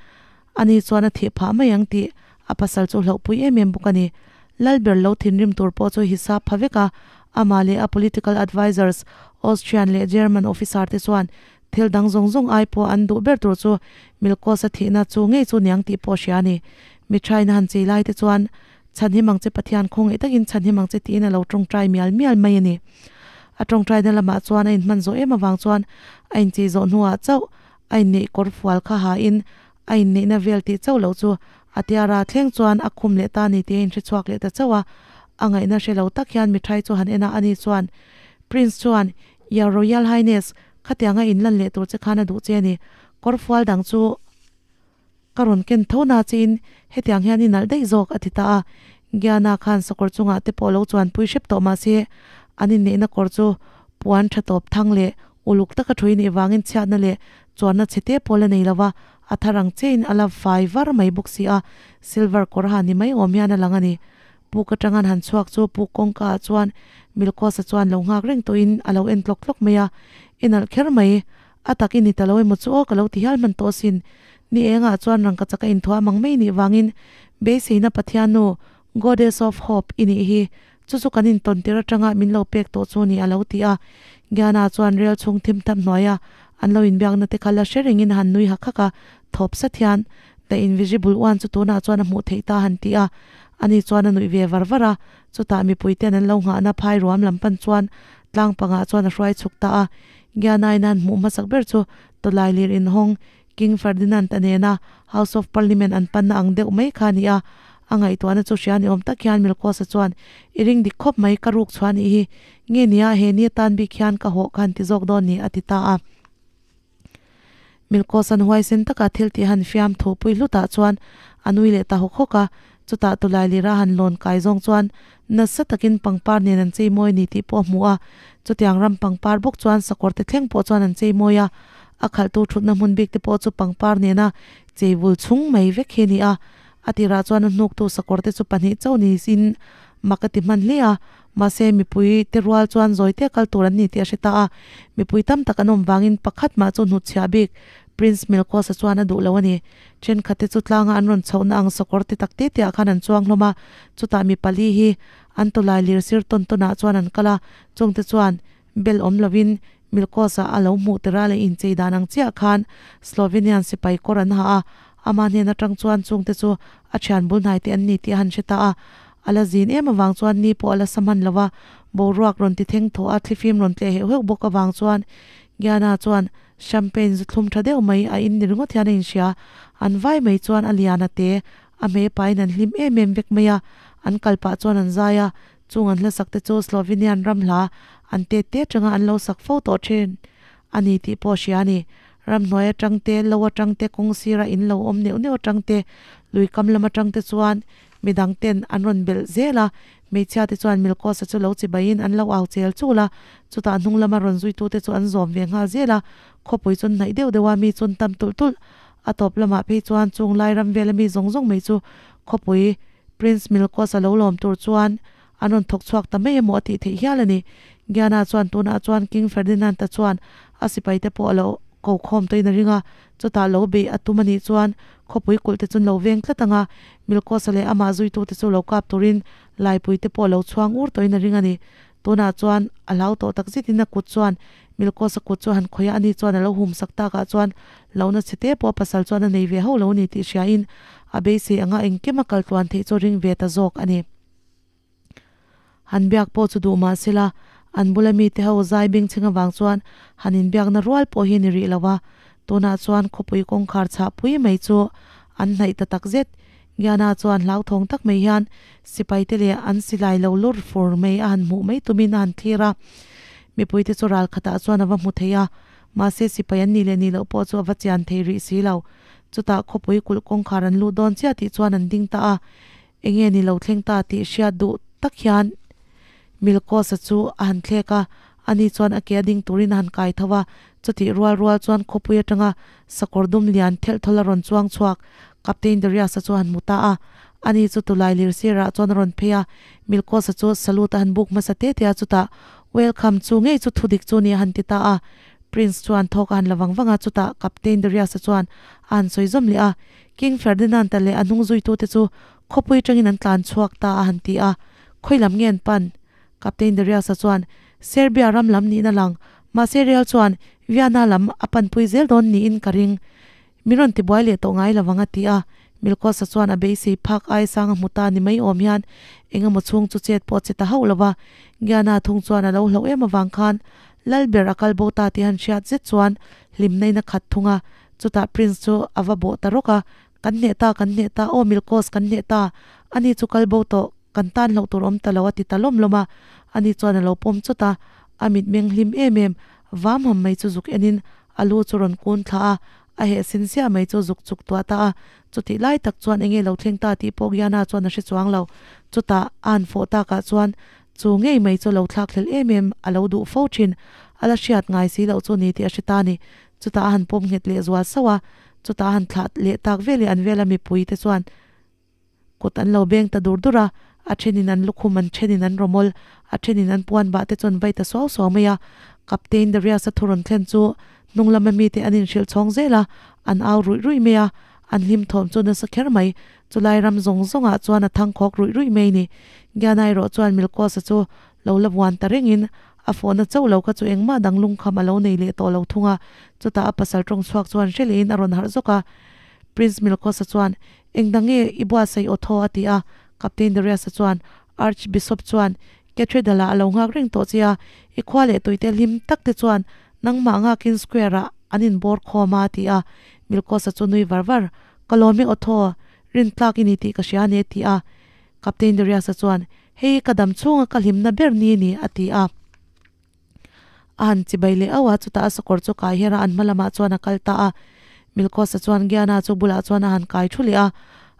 Ani chuan a thih phah mai ang tih a pasal chu hlauhpui em em bawk a ni. Lalber lo thinrim tur pawh chu hisap pha vek a, amah leh a political advisers Austrian leh German officer te chuan thil dang zawng zawng ai pawh an duh ber tur chu Milkos-a thihna chu ngei chu niang tih pawh hria a ni. Miṭhain a han chei lai te chuan Chhanhim ang che Pathian khawngaih takin chhanhim ang che tiin a lo tawngtai mial mial mai a ni. A tawngtaina lamah chuan a inhman zawh em avang chuan a inchei zawh hnuah chauh a inneih kawr fual kha hain a inneihna vel tih chauh loh chu a tiara thleng chuan a khum leh ta ni tih a inhre chhuak leh ta chauh a. A ngaihna hre lo tak hian mithai chu han en a, ani chuan Prince chuan Your Royal Highness, khatianga inlan leh tur che khan a duh che a ni. Kawr fual dang chu Ka rawn ken tho na chiin hetiang hian i nalh daih zawk a ti ta a. Gianna khan sakawr chungah te pawh lo chuanpui hrep tawh mah se an inneihna kawr chu puan tha tawp thang leh uluk taka thui nih vangin chhiatna leh chuanna chhe te pawh la nei lo va, a thar ang chiahin a la fai var mai bawk si a, silver kawr ha ni mai awm hian a lang a ni. Puk atang an han chhuak chu puk kawngka ah chuan Milkosa chuan lo nghak reng tawhin a lo en tlawk tlawk mai a, I nalh kher mai, A tak i ni ta lo emaw chu aw ka lo ti hial hman tawh asin. Ni engah chuan rangka chaka inthuam ang mai nih vangin beiseina Pathiannu, Goddess of Hope, i nih hi. Chu chu kan intawn tir atanga min lo pek tawh chu ni a lo ti a. Gianna chuan rel chhung thim tham hnuaia an lo inbiakna te kha la hre rengin a han nui hak hak a, thawp sat hian The Invisible One chu tunah chuan a hmuh theih ta a han ti a. Ani chuan a nuih ve var var a, chutah mipuite'n an lo nghahna phai ruam lam pan chuan tlang pangah chuan a hruai chhuk ta a. Gianna-in an hmuh hmasak ber chu tawlai lir inhawng King Ferdinand-a nena House of Parliament an panna ang deuh mai kha a ni a. A ngaihtuahna chu hria ni awm tak hian Milkos-a chuan, I ring dik khawp mai, ka ruk chhuah nih hi. Nge nia, he ni atan bik hian ka hawh ka han ti zawk dawn ni, a ti ta a. Milkos-a'n huaisen taka thil tih han fiam thu pui hlutah chuan a nui leh ta hawk hawk a. Chutah tulai lira han lawn kai zawng chuan nasa takin pangpar nen an chei mawi ni tih pawh a hmu a. Chutiang ram pangpar bawk chuan sakawr te thleng pawh chuan an chei mawi a. A khalhtu thutna hmun bik te pawh chu pangpar nena chei vul chung mai vek hi a ni a. A tirah chuan a hnuktu sakawr te chu pahnih chauh niin mak a ti hman hle a. Mahse mipui te rual chuan zawi te kal tur an ni tih a hre ta a. Mipui tam tak an awm vangin pakhat mah chu hnutchhiah bik Prince Milkos-a chuan a duh lo a ni. Thenkhat te chu tlanga an rawn chhohna ang sakawr te tak te te ah khan an chuang hlawm a, chutah mi pali hi an tawlai lir sir tawn tawn ah chuan an kal a, chungte chuan bel awm lovin Milkos-a a lo hmuh tira leh inchei dan ang chiah khan Slovenian sipai kawr an ha a, ama hnen atang chuan chungte chu a thian bul hnai te an ni tih a han hre ta a. A la zin em avang chuan ni pawh a la sa hman lo a, boruak rawn ti theng thaw a, thlifim rawn tleh heuh heuh bawk avang chuan Gianna chuan Champagne zu thlum tha deuh mai a in ni ringawt hian a inhria. An vai mai chuan a lian a te, a hmei pain an hlim em em vek mai a. An kal pah chuan an zai a, chung an hlasak te chu Slovenian ram hla an tet te atanga an lo sak fo tawh thin a ni tih pawh a hria a ni. Ramhnuai atang te, lo atang te, kawng sira in lo awm neuh neuh atang te, lui kam lam atang te chuan Midang ten an rawn belh zel a, hmeichhia te chuan Milkosa chu lo chibaiin an lo au chel chul a, chutah hnung lama rawn zuitute chu an zawm ve nghal zel a, khawpui chu hnaih deuh deuh a mi chun tam tulh tulh. A tawp lamah phei chuan chung lai ram vela mi zawng zawng mai chu khawpui Prince Milkosa lo lawm tur chuan an rawn thawk chhuak ta mai emaw a tih theih hial a ni. Gianna chuan tunah chuan King Ferdinand-a chuan a sipaite pawh a lo ko khawm tawhin a ring a, chutah lo beih a tum a nih chuan khawpui kulh te chu an lo veng tlat ang a, Milkosa leh amah zuitute chu lo kap turin laipui te pawh a lo chhuang ur tawhin a ring a ni. Tunah chuan a hlau tawh tak zetin a kut chuan Milkosa kut chu a han khawih a, ani chuan a lo hum sak takah chuan lohna chhe te pawh a pasal chuan a nei ve hauh lo a ni tih hriain a beisei anga engkim a kal tluan theih chu a ring ve ta zawk a ni. Han biak pawh chu duh mah sela, an bula mite ho zai beng chhing avang chuan han inbiakna rual pawh hi a ni rih lo a. Tunah chuan khawpui kawngkhar chhah pui mai chu an hnaih ta tak zet. Gianna chuan hlauthawng tak mai hian sipaite leh an silai lo lur fur mai a han hmuh mai tumin a han thlir a. Mipuite chu ral khatah chuan a va hmu thei a, mahse sipai an nih leh nih loh pawh chu a va chian thei rih si lo. Chutah khawpui kulh kawngkhar an luh dawn chiah tih chuan an ding ta a. Enge ni lo thleng ta tih hriat duh tak hian Milkosa chu a han thlek a, ani chuan a ke a ding turin a han kai tho a, chutih rual rual chuan khawpui atanga sakawr dum lian thelh thawl a rawn chuang chhuak Captain Darius-a chu a han hmu ta a, ani chu tulai lir sirah chuan a rawn phei a, Milkosa chu salute a han buk hmasa te te a, chutah Welcome chu ngei chu thudik chu ni a han ti ta a. Prince chuan thawk a han la vang vang a, chutah Captain Darius-a chuan a han sawi zawm leh a, King Ferdinand-a leh a hnung zuitute chu khawpui atangin an tlan chhuak ta a han ti a, Khawi lam nge an pan? Captain Darius-a chuan Serbia ram lam niin a lang, mahse Real chuan Vienna lam a panpui zel dawn niin ka ring. Min rawn tibuai leh tawh ngai lovang a ti a, Milkosa chuan a beisei phak ai sang a hmu ta ni mai awm hian eng emaw chhung chu chet pawh che ta hauh lo va, Gianna thung chuan a lo hlauh em avang khan Lalber a kal bo ta tih han hriat zet chuan hlimna in a khat thung a, chutah Prince chu a va bawh ta rawk a, Kan hneh ta, kan hneh ta, aw Milkos kan hneh ta, ani chu kal bo tawh, kan tan hlauh tur awm ta lo a ti ta lawm lawm a, ani chuan a lo pawm chawt a, a mitmeng hlim em em, vam ham mai chu zuk enin a lu chu rawn kun thla a, a heh sin siah mai chu zuk chuk tuah ta a, chutih lai tak chuan enge lo thleng ta tih pawh Gianna chuan a hre chuang lo, chutah a han fawh takah chuan chu ngei mai chu lo thlak hlel em em a lo duh fo thin, a la hriat ngai si loh chu ni tih a hre ta a ni, chutah a han pawm nghet leh zual sauh a, chutah a han thlah leh tak veleh an vela mipui te chuan Kut an lo beng ta dur dur a, a thenin an lukhum, an thenin an rawmawl, a thenin an puan bah te chuan vai ta suau suau mai a. Captain Darius-a thu rawn thlen chu hnung lama mite an inhrilh chhawng zel a, an au ruih ruih mai a, an hlim thawm chu nasa kher mai. Chulai ram zawng zawngah chuan a thang khawk ruih ruih mai ni. Gianna erawh chuan Milkos-a chu lo la vuan ta rengin a fawhna chauh lo kha chu engmah dang lungkham a lo nei leh tawh lo thung a. Chutah a pasal tawng chhuak chuan hre lehin a rawn harh zawk a. Prince Milkos-a chuan Engdang nge i buatsaih aw thaw? a ti a. Captain Darius-a chuan, Archbishop chuan Cathedral-ah a lo nghak reng tawh che a, i khua leh tuite hlim tak te chuan nangmah nghakin square-ah an inbawr khawm a, a ti a. Milkos-a chu nui var var, Ka lawm e aw thaw, rintlak i ni tih ka hria a ni, a ti a. Captain Darius-a chuan, Hei ka dam chhunga ka hlimna ber ni a ni, a ti a. A han chibai leh auh a, chutah a sakawr chu kai her a, an hma lamah chuan a kal ta a. Milkosa chuan Gianna chu bulah chuan a han kai thu leh a,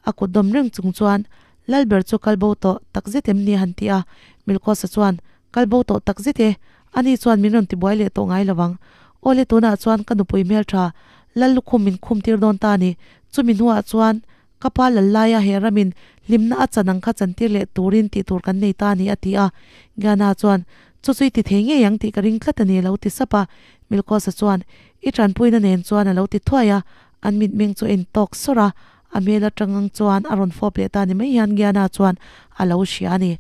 a kut dawm reng chung chuan, Lalber chu kal bo tawh tak zet em ni? a han ti a. Milkosa chuan, Kal bo tawh tak zet e, ani chuan min rawn tibuai leh tawh ngai lo ang. Awle tunah chuan ka nupui hmeltha Lal lukhum min khum tir dawn ta a ni, chumi hnuah chuan Ka pa lal laia he ramin hlimna a chan ang kha chantir leh turin tih tur kan nei ta a ni, a ti a. Gianna chuan, Chu chu i ti thei ngei ang tih ka ring tlat a ni, a lo ti sap a. Milkosa chuan, I tanpuina nen chuan a lo ti thuai a. An mitmeng chu a intawk sawr a, a hmel atang ang chuan a rawn fawp leh ta ni mai hian Gianna chuan a lo hria a ni.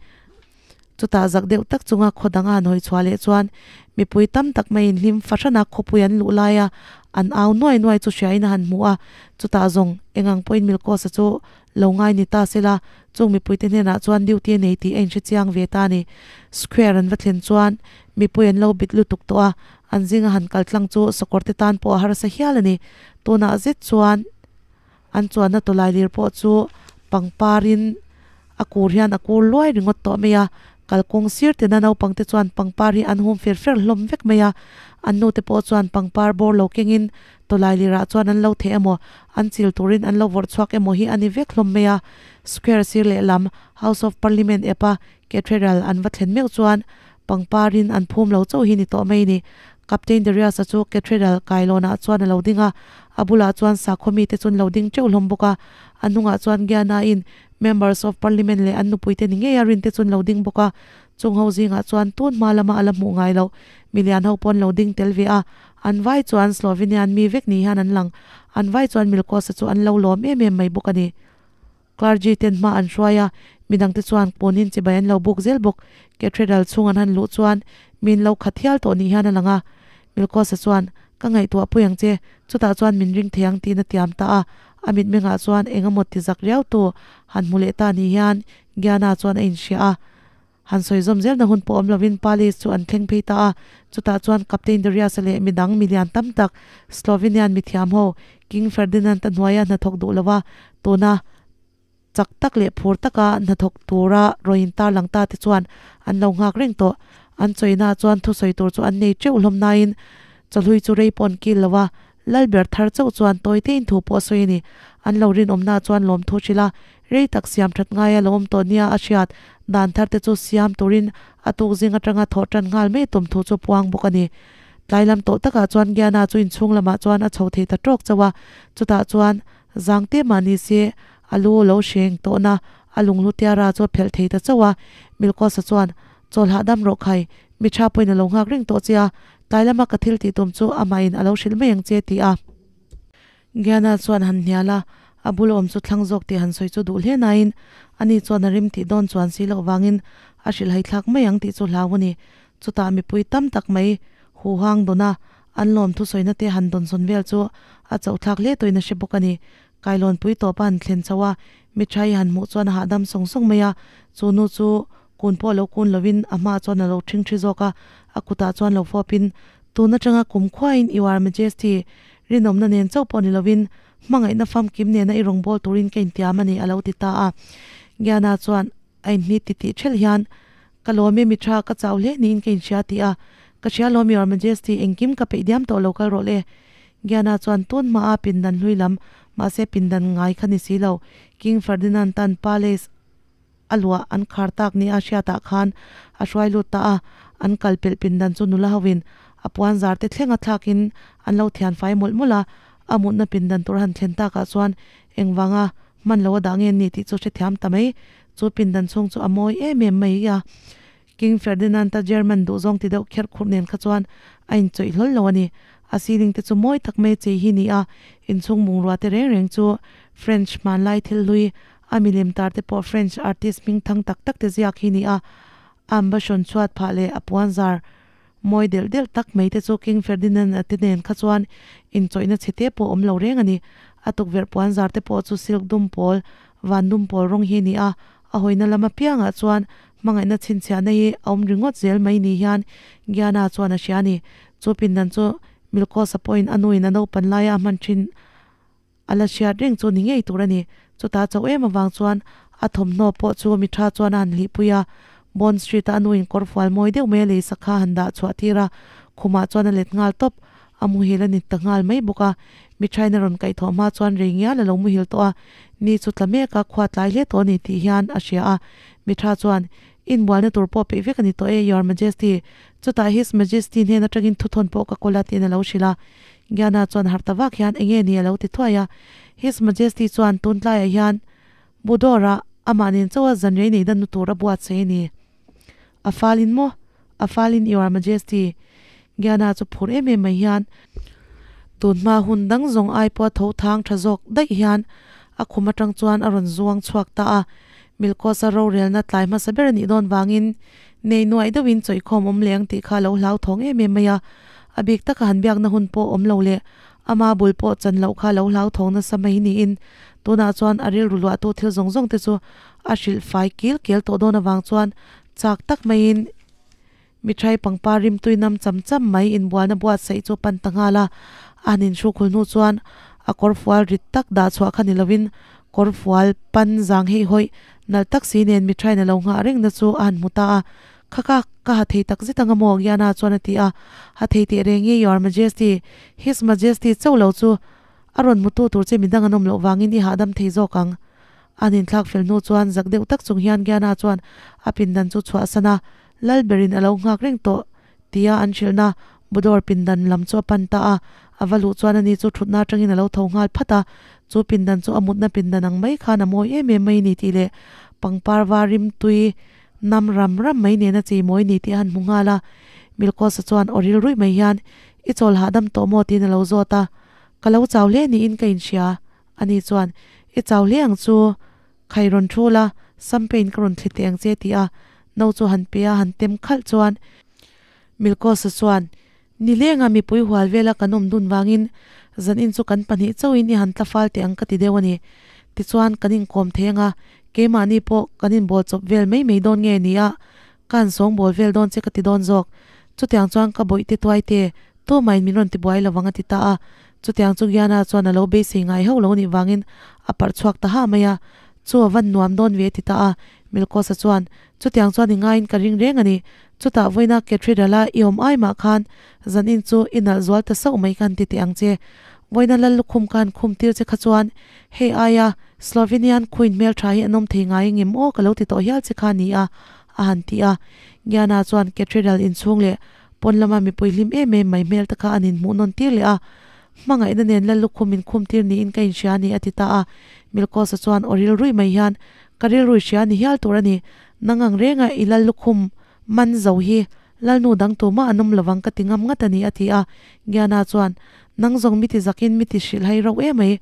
Chutah zak deuh tak chunga khaw dang a han hawi chhuah leh chuan mipui tam tak maiin hlim fahrana khawpui an luh laia an au nuai nuai chu hriain a han hmu a, chutah zawng eng ang pawhin Milkosa chu lo ngai ni ta sela, chung mipuite hnenah chuan duty a nei tih a inhre chiang ve ta a ni. Square an va thlen chuan mipui an lo bit lutuk tawh a, an zinga han kal tlang chu sakawrte tan pawh a harsa hial a ni. Tunah zet chuan an chuanna tawlai lir pawh chu pangparin A kur hian a kur luai ringawt tawh mai a, kalkawng sir tena naupang te chuan pangpar hi an hum fer fer hlawm vek mai a, an nu te pawh chuan pangpar bawr lo kengin tawlai lirah chuan an lo theh emaw, an chil turin an lo vawrh chhuak emaw hi a ni vek hlawm mai a. Square sir lehlam House of Parliament ep a Cathedral an va thlen meuh chuan pangparin an phum lo chauh hi ni tawh mai ni. Captain Darius-a chu Cathedral kailawnah chuan a lo ding a, a bulah chuan sakhaw mite chu an lo ding teuh hlawm bawk a, a hnungah chuan Gianna-in Members of Parliament leh an nupuite ni ngei a rinte chu an lo ding bawk a, chung ho zingah chuan tun hma lama a la hmuh ngai loh milian ho pawh an lo ding tel ve a, an vai chuan Slovenian mi vek ni hian an lang, an vai chuan Milkosa chu an lo lawm em em mai bawk a ni. Clergy ten hma an hruai a, midangte chuan punin chibai an lo buk zel bawk, Cathedral chhung an han luh chuan min lo khat hial tawh ni hian a lang a, Milkosa chuan, Ka ngaihtuah pui ang che, chutah chuan min ring thei ang tiin a tiam ta a, A mitmengah chuan eng emaw ti zak riau tu han hmu leh ta ni hian Gianna chuan a inhria a. Han sawi zawm zelna hun pawh awm lovin Palace chu an thleng phei ta a. Chutah chuan Captain Darius-a leh midang milian tam tak Slovenian mithiam ho King Ferdinand-a hnuaia hnathawk duh lova tuna chak tak leh phur taka hnathawk tura rawn intarlang ta te chuan an lo nghak reng tawh. An chawina chuan thusawi tur chu an nei teuh hlawm nain chawhlui chu rei pawh an kil lo a, Lalber thar chauh chuan tawi tein thu pawh a sawi a ni. An lo rinawmna chuan lawmthu hrilh a, rei tak siam that ngaia lo awm tawh nia a hriat dan thar te chu siam turin a tuk zing atanga thawh tan nghal mai tum thu chu puang bawk a ni. Tlai lam tawh takah chuan Gianna chu inchhung lamah chuan a chho thei ta tawk chauh a, chutah chuan zang te mah ni se a lu lo hreng tawhna a lunghlu tiara chu a phelh thei ta chauh a. Milkosa chuan. Chawl hahdam rawh khai, mi tha pawhin a lo nghak reng tawh che a, tlai lama ka thil tih tum chu amahin a lo hrilh mai ang che, a ti a. Gianna chuan han hnial a, a bul awm chu thlang zawk tih han sawi chu duh hle nain ani chuan a rim tih dawn chuan si loh vangin a hrilhhai thlak mai ang tih chu hlau a ni. Chutah mipui tam tak mai huhang dawn a, an lawm thusawina te han dawnsawn vel chu a chauhthlak hle tawhin a hre bawk a ni. Kailawnpui tawp a han thlen chho a, Mithra i han hmuh chuan a hahdam sawng sawng mai a, chu nu chu kun pawh lo kun lovin a hmaah chuan a lo ṭhing ṭhi zawk a, a kutah chuan lo fawpin, Tun aṭanga kum khuain Your Majesty, rinawmna nen chauh pawh ni lovin hmangaihna famkim nena i rawngbâwl turin ka intiam a ni, a lo ti ta a. Gyana chuan a inhni titih ṭhelh hian, Ka lawm e Mithra, ka chau hle niin ka inhria ti a, Ka hria lawm Your Majesty, engkim ka peih diam tawh lo kal rawh le. Gianna chuan tun hmaa pindan hlui lam, mahse pindan ngai kha ni si lo, King Ferdinand tan palace a luah an khar tak nia hriatah khan a hruai lut ta a, an kal pelh pindan chu nula hoin a puan zar te thlenga thlakin an lo thian fai mawlh mawlh a, a mutna pindan tur a han thlen takah chuan engvanga hman lo a dah nge ni tih chu hrethiam ta mai, chu pindan chhung chu a mawi em em mai a. King Ferdinand-a German duhzawng ti deuh kherh khurh nen kha chuan a inchawih hlawl lo a ni. A ceiling te chu mawi tak mai chei hi ni a, inchhung bungrua te reng reng chu French hmanlai thil hlui, a milem tar te pawh French artist hming thang tak tak te ziak hi ni a. A ambashawn chhuat phah leh a puanzar mawi delh delh tak mai te chu King Ferdinand-a te nen kha chuan inchawihna chhe te pawh awm lo reng a ni. A tukverh puanzar te pawh chu silk dum pawl, van dum pawl rawng hi ni a, A hawina lam apiangah chuan hmangaihna chhinchhiahna hi a awm ringawt zel mai ni hian Gianna chuan a hria a ni. Chu pindan chu Milkosa pawhin a nuin a naupan laia a hman thin a la hriat reng chu ni ngei tur a ni. Chutah chauh em avang chuan a thawmhnaw pawh chu Mithra chuan a han hlihpui a. Bond Street-a a nuin kawrfual mawi deuh mai a lei sakha a han dah chhuah tir a, khumah chuan a let nghal tawp. A muhil a ni ta nghal mai bawk a, mi China rawn kaihthawh hma chuan rei ngial a lo muhil tawh a, ni chu tla mek a, khua tlai hle tawh a ni tih hian a hria a. Mi tha chuan, Inbualna tur pawh peih vek a ni tawh e, Your Majesty. Chutah His Majesty hnen atangin thuthawn pawh ka kawl a tiin a lo hrilh a. Gyana chuan harh ta vak hian, Enge ni a lo ti thuai a. His Majesty chuan tun tlaiah hian Budor-ah amah nen chauha zan rei nei dan nu tur a buatsaih a ni. A falin maw? A falin Your Majesty. Gyana chu phur em em mai hian tun hma hun dang zawng ai pawha tho thang tha zawk daih hian a khum atang chuan a rawn zuang chhuak ta a. Milkos-a rorelna tlai hmasa ber a nih dawn vangin nei nuaih deuhin chawihkhawm awm leng tih kha a lo hlauthawng em em mai a. A bik taka han biakna hun pawh awm lo leh ama bul pawh chan loh kha a lo hlauthawng nasa mai niin tunah chuan a rilru luahtu thil zawng zawng te chu a hrilh fai kil kel tawh dawn avang chuan chak tak maiin Mithrai pangpar rimtui nam cham cham mai inbualna buatsaih chu a pan ta nghal a, a han inhrukhul hnu chuan a kawrfual rit tak dah chhuah kha ni lovin kawrfual pan zang hei hawih nalh tak si nen Mithrain a lo nghah rengna chu a han hmu ta a, Kha ka ka ha thei tak zet anga maw? Gianna chuan a ti a, Ha thei teh reng e Your Majesty, His Majesty chauh lo chu a rawn hmutu tur che midang an awm loh vangin i hahdam thei zawk ang. An inthlak fel hnu chuan zak deuh tak chung hian Gianna chuan a pindan chu chhuahsan a, Lalberin a lo nghak reng tawh tia an hrilhna Budor pindan lam chu a pan ta a, a va luh chuan ani chu thutna atangin a lo tho nghal phat a, chu pindan chu a mutna pindan ang mai khan a mawi em em mai ni tih leh pangpar var rimtui nam ram ram mai nena chei mawi ni tih a han hmu nghal a. Milkosa chuan aw ril ruih mai hian, I chawl hahdam tawh maw? tiin a lo zawt a, Ka lo chau hle niin ka inhria. Ani chuan, I chau hle ang chu. Khai rawn thu la, Sampein ka rawn thli teh ang che ti a, no chu han pe a, han tem khalh chuan Milkosa chuan, Nilenga mipui hual vela kan awm dun vangin zanin chu kan pahnih chauhin i han tla fal teh ang ka ti deuh a ni. Tichuan kan inkawm thei anga, keimahni pawh kan inbawl chawp vel mai mai dawn nge ni a, ka han sawngbawl vel dawn che ka ti dawn zawk. Chutiang chuan ka bawihte tuaite Tumain min rawn tibuai lo vang a ti ta a. Chutiang chu Gianna chuan a lo beisei ngai hauh lo nih vangin a parh chhuak ta ha mai a. Chu a van nuam dawn ve a ti ta a. Milkosa chuan, Chutiang chuan i ngaiin ka ring reng a ni. Chutah vawiina Cathedral-a i awm ai mah khan zanin chu i nalh zual ta sauh mai ka han ti teh ang che. Vawiina lal lukhum ka han khum tir che kha chuan hei aia Slovenian Queen hmeltha hi an awm thei ngai ngem aw ka lo ti tawh hial che kha a ni a, a han ti a. Gianna chuan Cathedral inchhung leh Pawn lama mipui hlim em em mai hmel te kha an inhmuh nawn tir leh a, hmangaihna nen lal lukhum inkhum tir niin ka inhria a ni a ti ta a. Milkosa chuan aw rilruih mai hian, Ka rilrui hria ni hial tur a ni, nang ang renga i lal lukhum Man zo hi Lalnu dang tumah an awm lovang ka ti ngam ngat a ni a ti a. Gyana chuan, Nang zawng mi ti zakin mi ti hrilh hai rauh emai.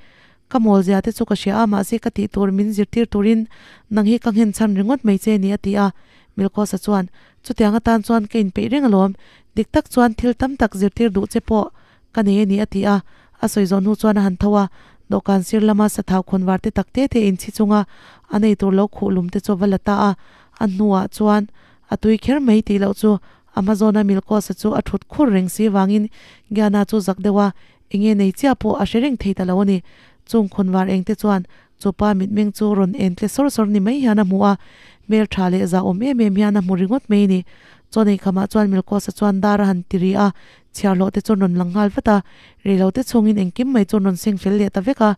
Ka mawl zia te chu ka hria a, mahse ka tih tur min zirtir turin nang hi ka nghen chhan ringawt mai che ni a ti a. Milkosa chuan, Chutiang atan chuan ka inpeih reng alawm. Dik tak chuan thil tam tak zirtir duh che pawh ka nei a ni a ti a. A sawi zawh hnu chuan a han tho a, dawhkan sir lama sathau khawnvar te tak te te inchhi chunga a nei tur lo khuh lum te chu a va la ta a. A hnuah chuan A tui kher mai tih loh chu Amazon-a Milkos-a chu a thut khur reng si vangin Gyana chu zak deuh a, enge nei chiah pawh a hre reng thei ta lo a ni. Chung khawnvar engte chuan chu pa mitmeng chu rawn en tle sawr sawr ni mai hian a hmu a, hmel tha leh zahawm em em hian a hmu ringawt mai a ni. Chaw nei khamah chuan Milkos-a chuan dar a han ti ri a, chhiarhlawh te chuan rawn lang nghal vat a, reilote chhungin engkim mai chuan rawn seng fel leh ta vek a.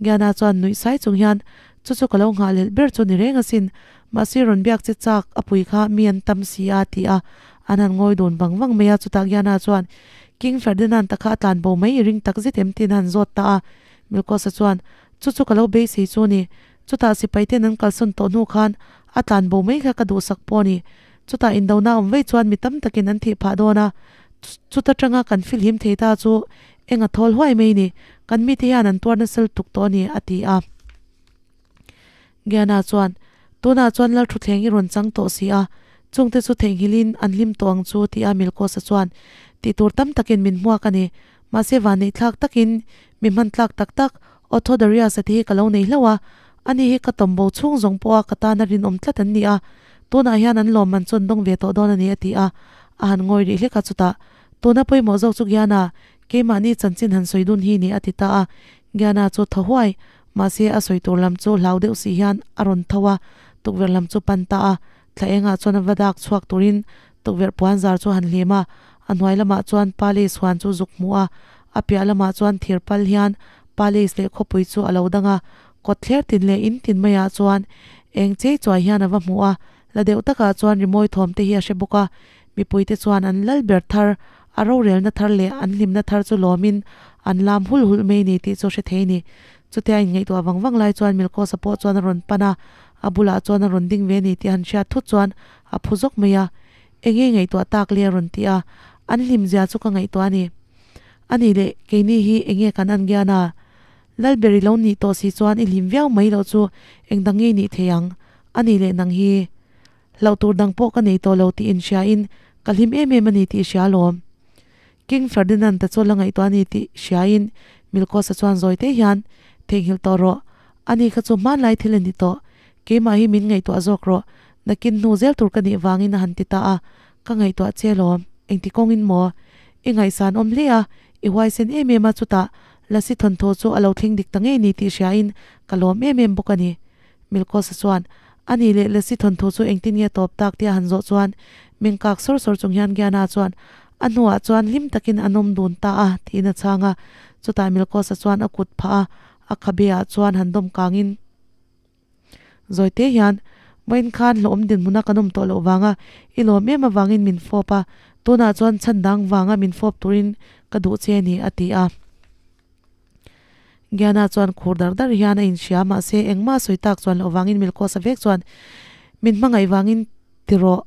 Gyana chuan nuih sai chung hian, Chu chu ka lo nghahhlelh ber chu ni reng asin, Mahse rawn biak che chak a pui kha mi an tam si a ti a, an han ngawi dun vang vang mai a, chutah Gianna chuan King Ferdinand ta kha a tlan bo mai i ring tak zet em tiin a han zawt ta a, Milkosa chuan Chu chu ka lo beisei chu ni, chutah sipai ten an kalsawn tawh hnu khan a tlan bo mai kha ka duhsak pawh a ni, chutah indona awm vei chuan mi tam takin an thih phah dawn a, chuta tanga kan filhim thei ta chu eng a thawl huai mai ni, kan mite hian an tuar nasa lutuk tawh a ni a ti a. Gianna chuan, Tunah chuan Lalthuthleng i rawn chang tawh si a, chungte chu theihnghilhin an hlim tawh ang chu, ti a Milkosa chuan, Tih tur tam takin min hmuak a ni. Mahse vanneihthlak takin mi hman tlak tak tak Otho Darius-a te hi ka lo nei hlauh a, ani hi ka tawmbo chhung zawng pawha ka tana rinawm tlat an ni a, tunah hian an lawmman chu an dawng ve tawh dawn a ni, a ti a. A han ngawi rih hlek a, chutah, Tuna pawimawh zawk chu Gianna, keimahni chanchin han sawi dun hi ni, a ti ta a. Gianna chu thaw huai. Mahse, a sawi tur lam chu hlau deuh si hian a rawn tho a, tukverh lam chu pan ta a. Thla engah chuan a va dak chhuak turin tukverh puan zar chu a han hlim a, a hnuai lamah chuan Palace huan chu zuk hmuh a, a piah lamah chuan thir pal hian Palace leh khawpui chu a lo dang a, kawt thler tin leh in tin maiah chuan eng chei chuai hian a va hmuh a, la deuh takah chuan rimawi thawm te hi a hre bawk a, mipuite chuan an lal ber thar, a rorelna thar leh an hlimna thar chu lawmin an lam hul hulh mai ni tih chu hre thei ni. Chutia inngaihtuah vang vang lai chuan Milkosa pawh chuan a rawn pan a, a bulah chuan a rawn ding ve ni tih han hriat thut chuan a phu zawk mai a. Enge ngaihtuah tak le a rawn ti a, an hlimzia chu ka ngaihtuah a ni. A nih leh keini hi enge kan an gian a? Lalberi lo nih tawh si chuan i hlim viau mai loh chu engdang nge nih thei ang? A nih leh nang hi. Hlauh tur dang pawh ka nei tawh lo tih inhria in ka hlim em em a ni tih hria alawm. King Ferdinand ta chu la ngaihtuah a ni tih hria in Milkosa chuan zawi te hian, Theihnghilh tawh rawh. Ani kha chu hmanlai thil a ni tawh. Keimah hi min ngaihtuah zawk rawh. Nakin hnu zel tur ka nih vangin a han ti ta a. Ka ngaihtuah che alawm. Engti kawngin maw? I ngaihsan awm hle a, i huaisen em em a chutah Lasi thawnthaw chu a lo thleng dik ta ngei ni tih hria in ka lawm em em bawk a ni. Milkosa chuan, A nih leh Lasi thawnthu chu engtin nge tawp tak tia han zawh chuan min kak sawr sawr chung hian Gianna chuan, A hnuah chuan hlim takin an awm dun ta a, tiin a chhang a. Chutah Milkosa chuan a kut phah a, a khabe ah chuan han dawm kangin zawi te hian, Vawiin khan hlawhawm dinhmuna kan awm tawh loh vanga i lawm em avangin min fawp a, tunah chuan chhan dang vanga min fawp turin ka duh che a ni, a ti a. Gianna chuan khur dar dar hian a inhria mahse engmah sawi tak chuan loh vangin Milkosa vek chuan min hmangaih vangin ti rawh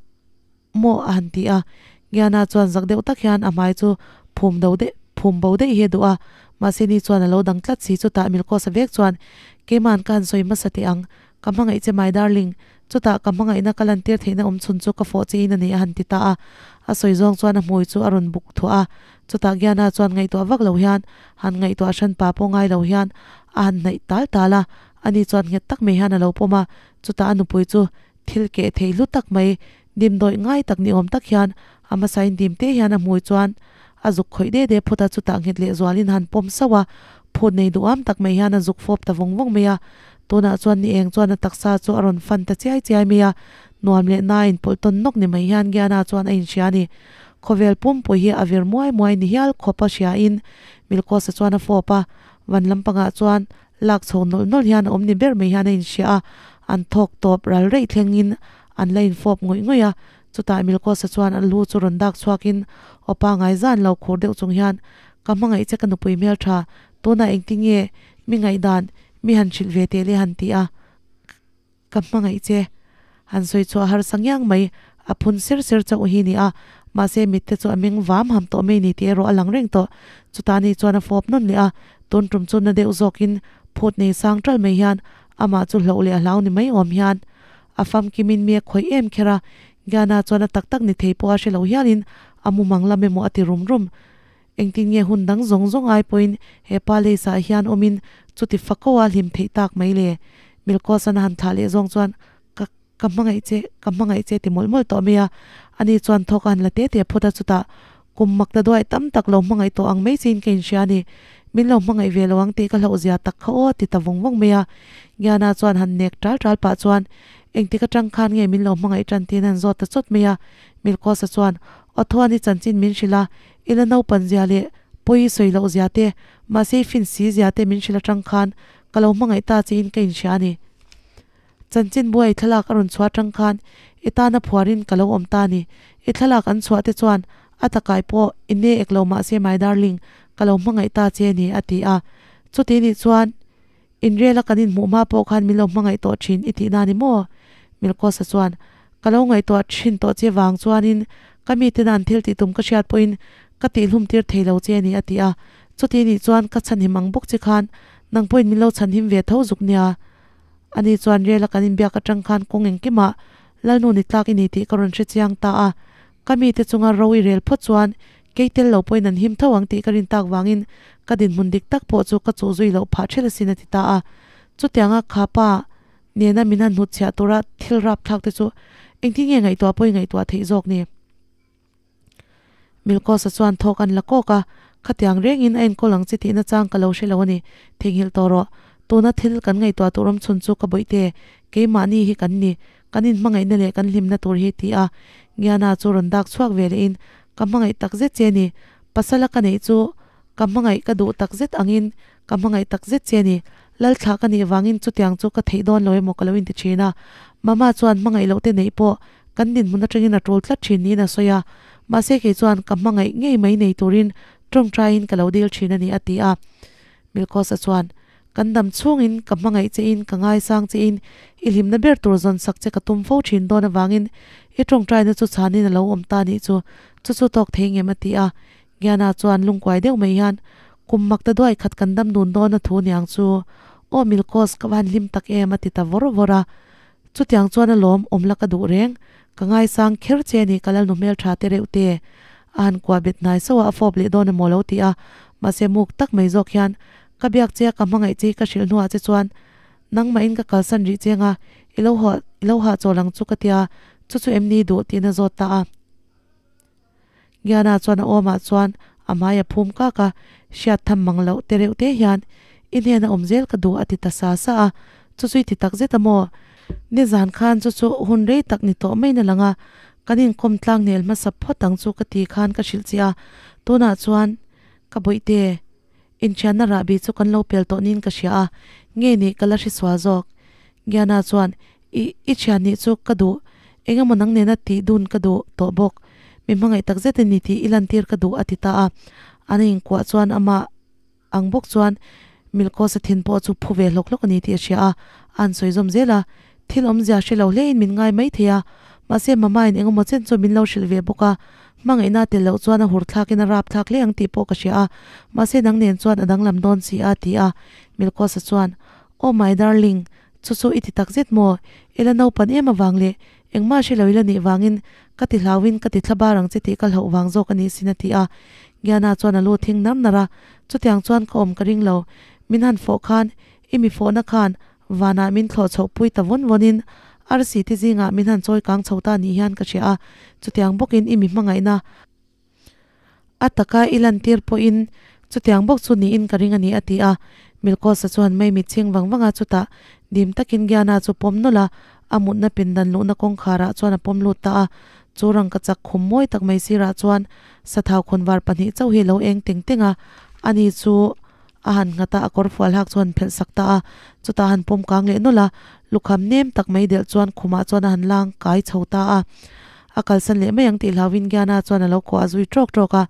maw a han ti a. Gianna chuan zak deuh tak hian a hmai chu phum do deuh phum bo daih hi a duh a, mahse ni chuan a lo dang tlat si chutah Milkosa vek chuan keiman ka han sawi hmasa teh ang, ka hmangaih che my darling, chutah ka hmangaihna ka lantir theihna awm chhun chu ka fawh che in a ni a han ti ta a. A sawi zawng chuan a hmui chu a rawn buk thuah a, Chutah Gianna chuan ngaihtuah vak lo hian, han ngaihtuah hran pa pawh ngai lo hian a han hnaih tal tal a, ani chuan nghet tak mai hian a lo pawm a, chutah a nupui chu thil keh thei hlu tak mai, dimdawih ngai tak ni awm tak hian a hmasain dim te hian a hmui chuan a zuk khawih de de phut a, chutah nghet leh zualin a han pawm sauh a, phut nei duham tak mai hian a zuk fawp ta vawng vawng mai a, tunah chuan ni eng chuan a taksa chu a rawn fan ta chiai chiai mai a, nuam leh na inpawlh tawn nawk ni mai hian Gianna chuan a inhria a ni. Khawvel pumpui hi a vir muai muai ni hial khawp a hria in Milkosa chuan a fawp a, van lampangah chuan lak chho nawlh nawlh hian a awm ni ber mai hian a inhria a, an thawk tawp ral reih thleng in an la infawp ngawih ngawih a, chutah Milkosa chuan a lu chu rawn dak chhuak in aw pangai zan lo khur deuh chung hian Ka hmangaih che ka nupui hmeltha, tunah engtin nge mi ngaihdan mi han hrilh ve teh le han ti a. Ka hmangaih che. Han sawi chhuah harsa ngiang mai. A phun ser ser chauh hi ni a, mahse mit te chu a meng vam ham tawh mai ni tih erawh a lang reng tawh. Chutah ni chuan a fawp nawn leh a, tun tum chu na deuh zawkin phut nei sang ṭalh mai hian amah chu hloh leh a hlau ni mai awm hian a famkimin mi a khawih em kher a, Gianna chuan a tak tak ni thei pawh a hre lo hialin a mumang lam emaw a ti rum rum. Engtin nge hun dang zawng zawng ai pawhin he palace ah hian awmin chuti fako a hlim theih tak mai le? Milkos-a'n a han thlah leh zawng chuan ka ka hmangaih che, ka hmangaih che ti mawlh mawlh tawh mai a. Ani chuan thawk a han la te te phawt a, chutah kum mak ta duai tam tak lo hmangaih tawh ang mai chiin ka inhria a ni. Min lo hmangaih ve lo ang tih ka hlauh zia tak kha aw ti ta vawng vawng mai a. Gianna chuan han nek ṭal ṭal pah chuan engtik aṭang khan nge min lo hmangaih ṭan tiin a han zawt ta chawt mai a. Milkos-a chuan Awthuan i chanchin min hrilh a, i la naupan zia leh pawi i sawi loh zia te, mahse i fin si zia te min hrilh atang khan ka lo hmangaih ta che in ka inhria a ni. Chanchin buai thlalak a rawn chhuah atang khan i tana phuarin ka lo awm ta a ni. I thlalak an chhuah te chuan a takai pawh i ne ek lo mahse my darling, ka lo hmangaih ta che a ni, a ti a. Chuti nih chuan Inrela kan inhmuh hma pawh khan min lo hmangaih tawh thin i tihna ni maw? Milkosa chuan, Ka lo ngaihtuah thin tawh che vang chuanin ka mitena an thil tih tum ka hriat pawhin ka tihhlum tir thei lo che a ni a ti a. Chuti nih chuan ka chhanhim ang bawk che khan nang pawhin min lo chhanhim ve tho zuk nia. Ani chuan Rela kan inbiak atang khan kawng engkimah Lalnu ni tlak i ni tih ka rawn hre chiang ta a. Ka mite chunga ro i rel phawt chuan Kei tel lo pawhin an him tho ang tih ka rin tak vangin ka dinhmun dik tak pawh chu ka chuh zui loh phah ṭhel asin a ti ta a. Chutianga kha pa nena min han hnutchhiah tura thil rapthlak te chu engtin nge ngaihtuah pawhin ngaihtuah theih zawk ni? Milkosa chuan thawk an la kawk a, Khatiang rengin a enkawl ang che tih nachang ka lo hre lo a ni, theihnghilh tawh rawh. Tuna thil kan ngaihtuah tur awm chhun chu ka bawihte, keimahni hi kan ni. Kan inhmangaihna leh kan hlimna tur hi ti a, Ngiana chu rawn dak chhuak ve lehin, Ka hmangaih tak zet che ni. Pasala ka neih chu ka hmangaih ka duh tak zet angin ka hmangaih tak zet che ni. Lalthlah ka nih vangin chutiang chu ka theih dawn lo emaw ka lo inti thin a. Mama chuan hmangaih loh te neih pawh kan dinhmun atangin a tul tlat thin niin a sawi a. Mahse kei chuan ka hmangaih ngei mai nei turin tawngtaiin ka lo dil thin a ni a ti a. Milkosa chuan, Kan dam chhungin ka hmangaih che in, ka ngaisang che in, i hlimna ber tur zawn sak che ka tum fo thin dawn avangin i tawngtaina chu chhanin a lo awm ta nih chu, chu chu tawk thei ngem a ti a. Gianna chuan lungkuai deuh mai hian, Kum mak ta duai khat kan dam dun dawn a thu niang chu, aw Milkos ka van hlim tak em a ti ta vawr vawr a. Chutiang chuan a lawm awm la ka duh reng, ka ngaisang kher che ni ka lalnu hmeltha te reuh te. A han kuah bet hnai sauh a, a fawp leh dawn emaw lo ti a, mahse muk tak mai zawk hian Ka biak che a, ka hmangaih che i ka hrilh hnuah che chuan nangmahin ka kalsan rih che anga i lo haw i lo hahchawl ang chu ka tia, chu chu em ni duh tiin a zawt ta a. Gianna chuan a awmah chuan a hmai a phum kak a, hriat tham mang loh te reuh te hian i hnena awm zel ka duh a ti ta sa sa a, chu chu i ti tak zet a maw? Nizan khan chu chu hun rei tak ni tawh mai na lang a, kan inkawm tlang nel hmasa phawt ang chu ka ti khan ka hrilh che a, tunah chuan ka bawihte. Inthianna rahbi chu kan lo pel tawh niin ka hria a, nge nih ka la hre sual zawk. Gianna chuan, I, i thian nih chu ka duh, eng emaw nang nena tih dun ka duh tawh bawk. Mi hmangaih tak zet a ni tih i lantir ka duh a ti ta a. An inkuah chuan amah ang bawk chuan Milkosa thin pawh chu phu ve hlawk hlawk a ni tih a hria a, a han sawi zawm zel a. Thil awmzia hre lo hlein min ngai mai thei a, mahse Mama in eng emaw chen chu min lo hrilh ve bawk a, Hmangaihna tel loh chuan a hur thlakin a rap thlak hle ang tih pawh ka hria a, mahse nang nen chuan a danglam dawn si a, ti a. Milkosa chuan, Oh my darling, chu chu i ti tak zet maw? I la naupan em avang leh engmah hre lo i la nih vangin ka ti hlauin ka ti thla bar ang che tih ka hlauh vang zawk a nih sin a ti a. Gianna chuan a lu thing nar nar a, Chutiang chuan ka awm ka ring lo. Min han fawh khan i mi fawhna khan Vanah min thlawh chhoh pui ta vawn vawnin arsi te zingah min han chawi kang chho ta nih hian ka hria a, chutiang bawkin i mi hmangaihna a taka i lantir pawhin chutiang bawk chu niin ka ring a ni a ti a. Milkosa chuan mei mit chhing vang vang a, chutah dim takin Gianna chu pawm nawlh a, a mutna pindan luhna kawngkharah chuan a pawm lut ta a. Chu rangka chak khum mawi tak mai sirah chuan sathau khawnvar pahnih chauh hi a lo eng teng teng a, ani chu A han nghat a, a kawr fual hak chu han phelh sak ta a, chutah a han pawm kang leh nawlh a, lukham nem tak mai delh chuan khumah chuan a han lang kai chho ta a. A kalsan leh mai ang tih hlauhin Gianna chuan a lo kuah zui tawk tawk a,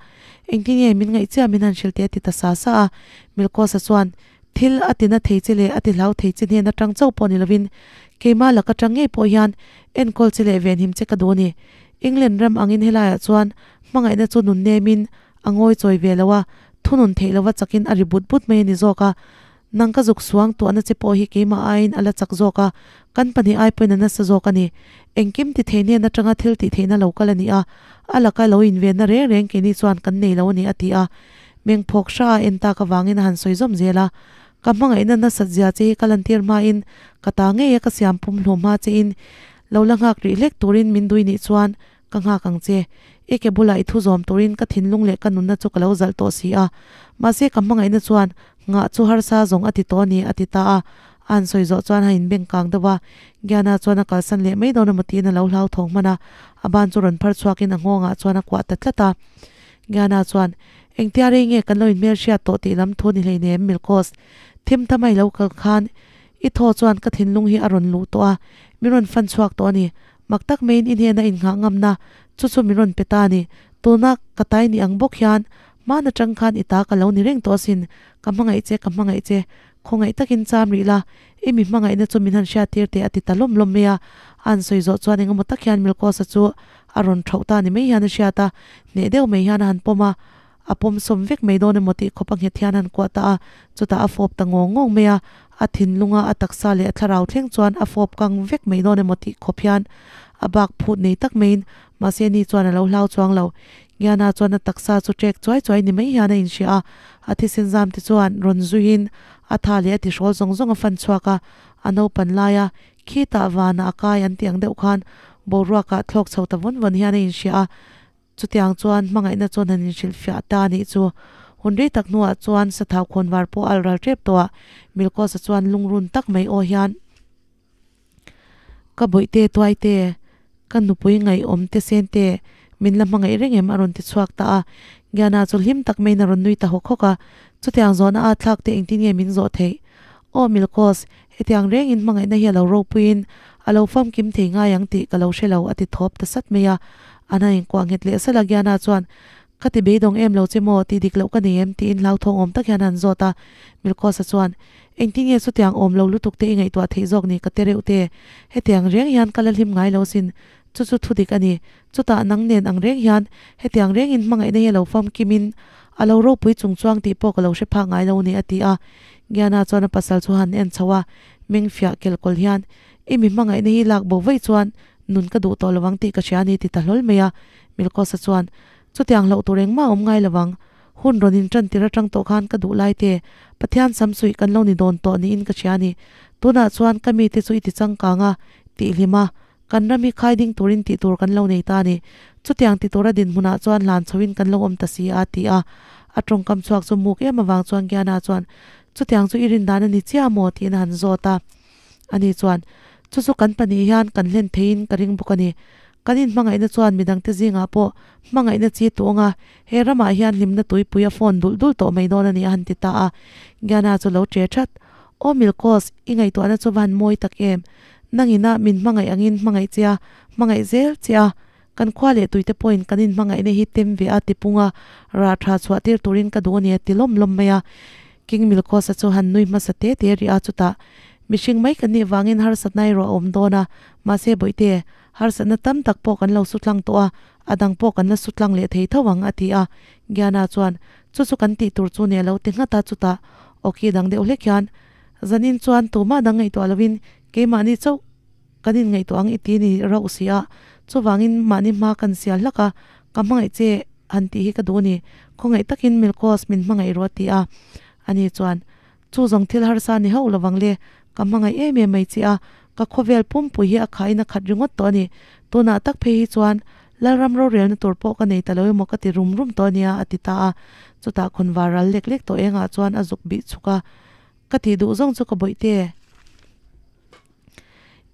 Engtin nge min ngaih chiah min han hrilh teh a ti ta sa sa a. Milkosa chuan Thil a tina thei che leh a ti hlau thei che hnen atang chauh pawh ni lovin keimah lak atang ngei pawh hian enkawl che leh venhim che ka duh a ni. England ram angin helaiah chuan hmangaihna chu nun nemin a ngawi chawi ve lo a, thunun theih lova chakin a ri but but mai a ni zawk a. Nang ka zuk suang tuahna che pawh hi keimah aiin a la chak zawk a, kan pahnih ai pawhin a nasa zawk a ni. Engkim ti thei hnen atanga thil tih theihna lo kal a ni a, a laka lo invenna reng reng keini chuan kan nei lo a ni, a ti a. Meng phawk hra a en tak avangin a han sawi zawm zel a, Ka hmangaihna nasat zia che hi ka lantir hmain ka ta ngei a ka siam pum hlum hma chein lo la nghak rih hlek turin min dui nih chuan Ka nghak ang che. I ke bulah i thu zawm turin ka thinlung leh ka nunna chu ka lo zalh tawh si a. Mahse ka hmangaihna chuan nghah chu harsa zawng a ti tawh a ni, a ti ta a. A han sawi zawh chuan a inbeng kang deuh a. Giana chuan a kalsan leh mai dawn emaw tiin a lo hlauthawng hman a. A ban chu rawn phar chhuakin a nghawngah chuan a kuah ta tlat a. Giana chuan, Engtia rei nge kan lo inhmelhriat tawh tih lam thu ni hleinem, Milkos. Thim ta mai lo kal khan i thaw chuan ka thinlung hi a rawn luh tawh a, min rawn fan chhuak tawh a ni. Mak tak maiin i hnena innghah ngamna chu chu min rawn pe ta a ni. Tuna ka tai ni ang bawk hian hman atang khan i ta ka lo ni reng tawh asin. Ka hmangaih che, ka hmangaih che. Khawngaih takin cham rih la, i mi hmangaihna chu min han hriattir teh a ti ta lawm lawm mai a. A han sawi zawh chuan engemaw tak hian Milkosa chu a rawn thauh ta ni mai hian a hriat a, hneh deuh mai hian a han pawm a. A pawm sawm vek mai dawn emaw tih khawp a nghet hian a han kuah ta a, chutah a fawp ta ngawng ngawng mai a, a thinlunga a taksa leh a thlarau thleng chuan a fawp kang vek mai dawn emaw tih khawp hian a bak phut nei tak maiin mahse ni chuan a lo hlau chuang lo. Ngiana chuan a taksa chu ṭek chuai chuai ni mai hian a inhria a, a thisen zam te chuan rawn zuiin a tha leh a tihrawl zawng zawng a fan chhuak a, a naupan laia khitah vanah a kai an tih ang deuh khan boruakah thlawk chho ta vawn vawn hian a inhria a. Chutiang chuan hmangaihna chuan han inhrilhfiah ta a nih chu. Hun rei tak hnuah chuan sathau khawnvar pawh a alral tep tawh a, Milkosa chuan lungrun tak mai aw hian, Ka bawihte tuaite, ka nupui ngaihawm te sente, min la hmangaih reng em? a rawn ti chhuak ta a. Giana chu hlim tak maiin a rawn nui ta hawk hawk a, Chutiang zawhna a thlak te engtin nge min zawh theih? Aw Milkos, hetiang rengin hmangaihna hi a lo ropuiin a lo famkim thei ngai ang tih ka lo hre lo, a ti thawp ta sat mai a. An han inkuah nghet leh salh a, Giana chuan, Ka ti beidawng em lo che maw, tih dik loh ka nei em? tiin hlauthawng awm tak hian a han zawt a. Milkosa chuan, Engtin nge chutiang awm lo lutuk te i ngaihtuah theih zawk ni ka te reuh te? Hetiang reng hian ka la hlim ngai lo sin, chu chu thu dik a ni. Chutah nang nen ang reng hian hetiang rengin hmangaihna hi a lo famkimin a lo ropui chung chuang tih pawh ka lo hre phak ngai lo ni, a ti a. Giana chuan a pasal chu han en chho a, meng fiah kelkawl hian, I mi hmangaihna hi lak bo vaih chuan nun ka duh tawh lovang tih ka hria a ni, ti ta hlawl mai a. Milkosa chuan, Chutiang hlauh tur engmah a awm ngai lovang. Hun rawn inṭan tir aṭang tawh khan ka duh lai te, Pathian sam suih kan lo ni dawn tawh niin ka hria a ni. Tunah chuan ka mite chu i ti changkang a, tih hlim a, Kan ram hi khai ding turin tih tur kan lo nei ta a ni. Chutiang ti tura dinhmunah chuan hlan chhoin kan lo awm ta si a, ti a. A tawngkam chhuak chu muk em avang chuan Giana chuan, Chutiang chu i rin dan a ni chiah maw? tiin a han zawt a. Ani chuan, Chu chu kan pahnih hian kan hlen theiin ka ring bawk a ni. Kan inhmangaihna chuan midangte zingah pawh hmangaihna chi tuang a, he ramah hian hlimna tuipui a fawn dulh dulh tawh mai dawn a ni, a han ti ta a. Giana chu lo che that. Aw Milkos, i ngaihtuahna chu va han mawi tak em? Nangina min hmangaih angin hmangaih che a, hmangaih zel che a. Kan khua leh tuite pawhin kan inhmangaihna hi tem ve a tipung a, rah tha chhuah tir turin ka duh a ni a ti lawm lawm mai a. King Milkosa chu han nui hmasa te te rih a, chutah, Mihring mai kan nih vangin harsatna erawh a awm dawn a, mahse bawihte, harsatna tam tak pawh kan lo su tlang tawh a, a dang pawh kan la su tlang leh thei tho ang a ti a. Giana chuan, Chu chu kan tih tur chu ni a lo ti nghat a, chutah awki dang deuh hlek hian, Zanin chuan tumah dang ngaihtuah lovin keimahni chauh kan inngaihtuah ang i ti ni rauh si a, chuvangin mahni hma kan sial hlak a, ka hmangaih che han tih hi ka duh a ni, khawngaih takin Milkos min hmangaih rawh a ti a. Ani chuan, Chu zawng thil harsa ni hauh lovang le, ka hmangaih em em mai che a, ka khawvel pumpui hi a khahin a khat ringawt tawh a ni, tunah tak phei hi chuan Lalram rorelna tur pawh ka nei ta lo emaw ka ti rum rum tawh a nia a ti ta a, chutah khawnvar ral lek lek tawh engah chuan a zuk bih chhuk a, Ka tih duh zawng chu ka bawihte.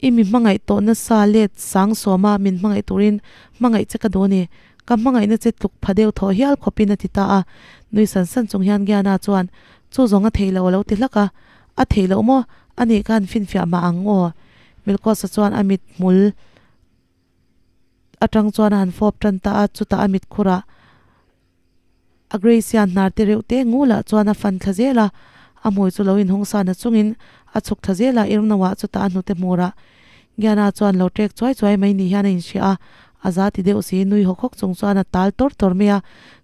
I mi hmangaih tawh nasa let sang sawma min hmangaih turin hmangaih che ka duh a ni. Ka hmangaihna che tluk pha deuh thawh hial khawpin a ti ta a. Nui san san chung hian Giana chuan, Chu zawng a theih loh a lo ti hlak a. A theih loh maw? A nih khan finfiah mah ang aw. Milkosa chuan a mit hmul atang chuan a han fawp tan ta a, chutah a mit khurah, A Grace hian hnar te reuh te ngulah chuan a fan thla zel a, A hmui chu lo inhawng sa na chungin a chhuk thla zel a, Irmnawa chutah a hnute hmur a Gianna chuan lo ṭek chuai chuai mai ni hian a inhria a, a za ti deuh si, nui hawk hawk chung chuan a tal tawr tawr mai a,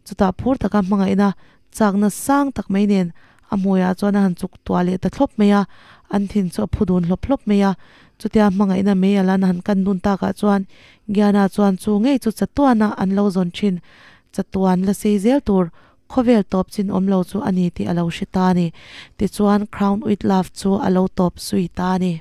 chutah phur taka hmangaihna chakna sang tak mai nen a hmuiah chuan a han chuk tuah leh ta thlawp mai a, an thin chu a phu dun hlawp hlawp mai a, chutia hmangaihna mei a lan han kan dun takah chuan Gianna chuan chu ngei chu chatuana an lo zawn thin chatuan la sei zel tur khawvel tawp chin awm lo chu a ni tih a lo hre ta a ni. Tichuan Crown with Love chu a lo tawp zui ta a ni.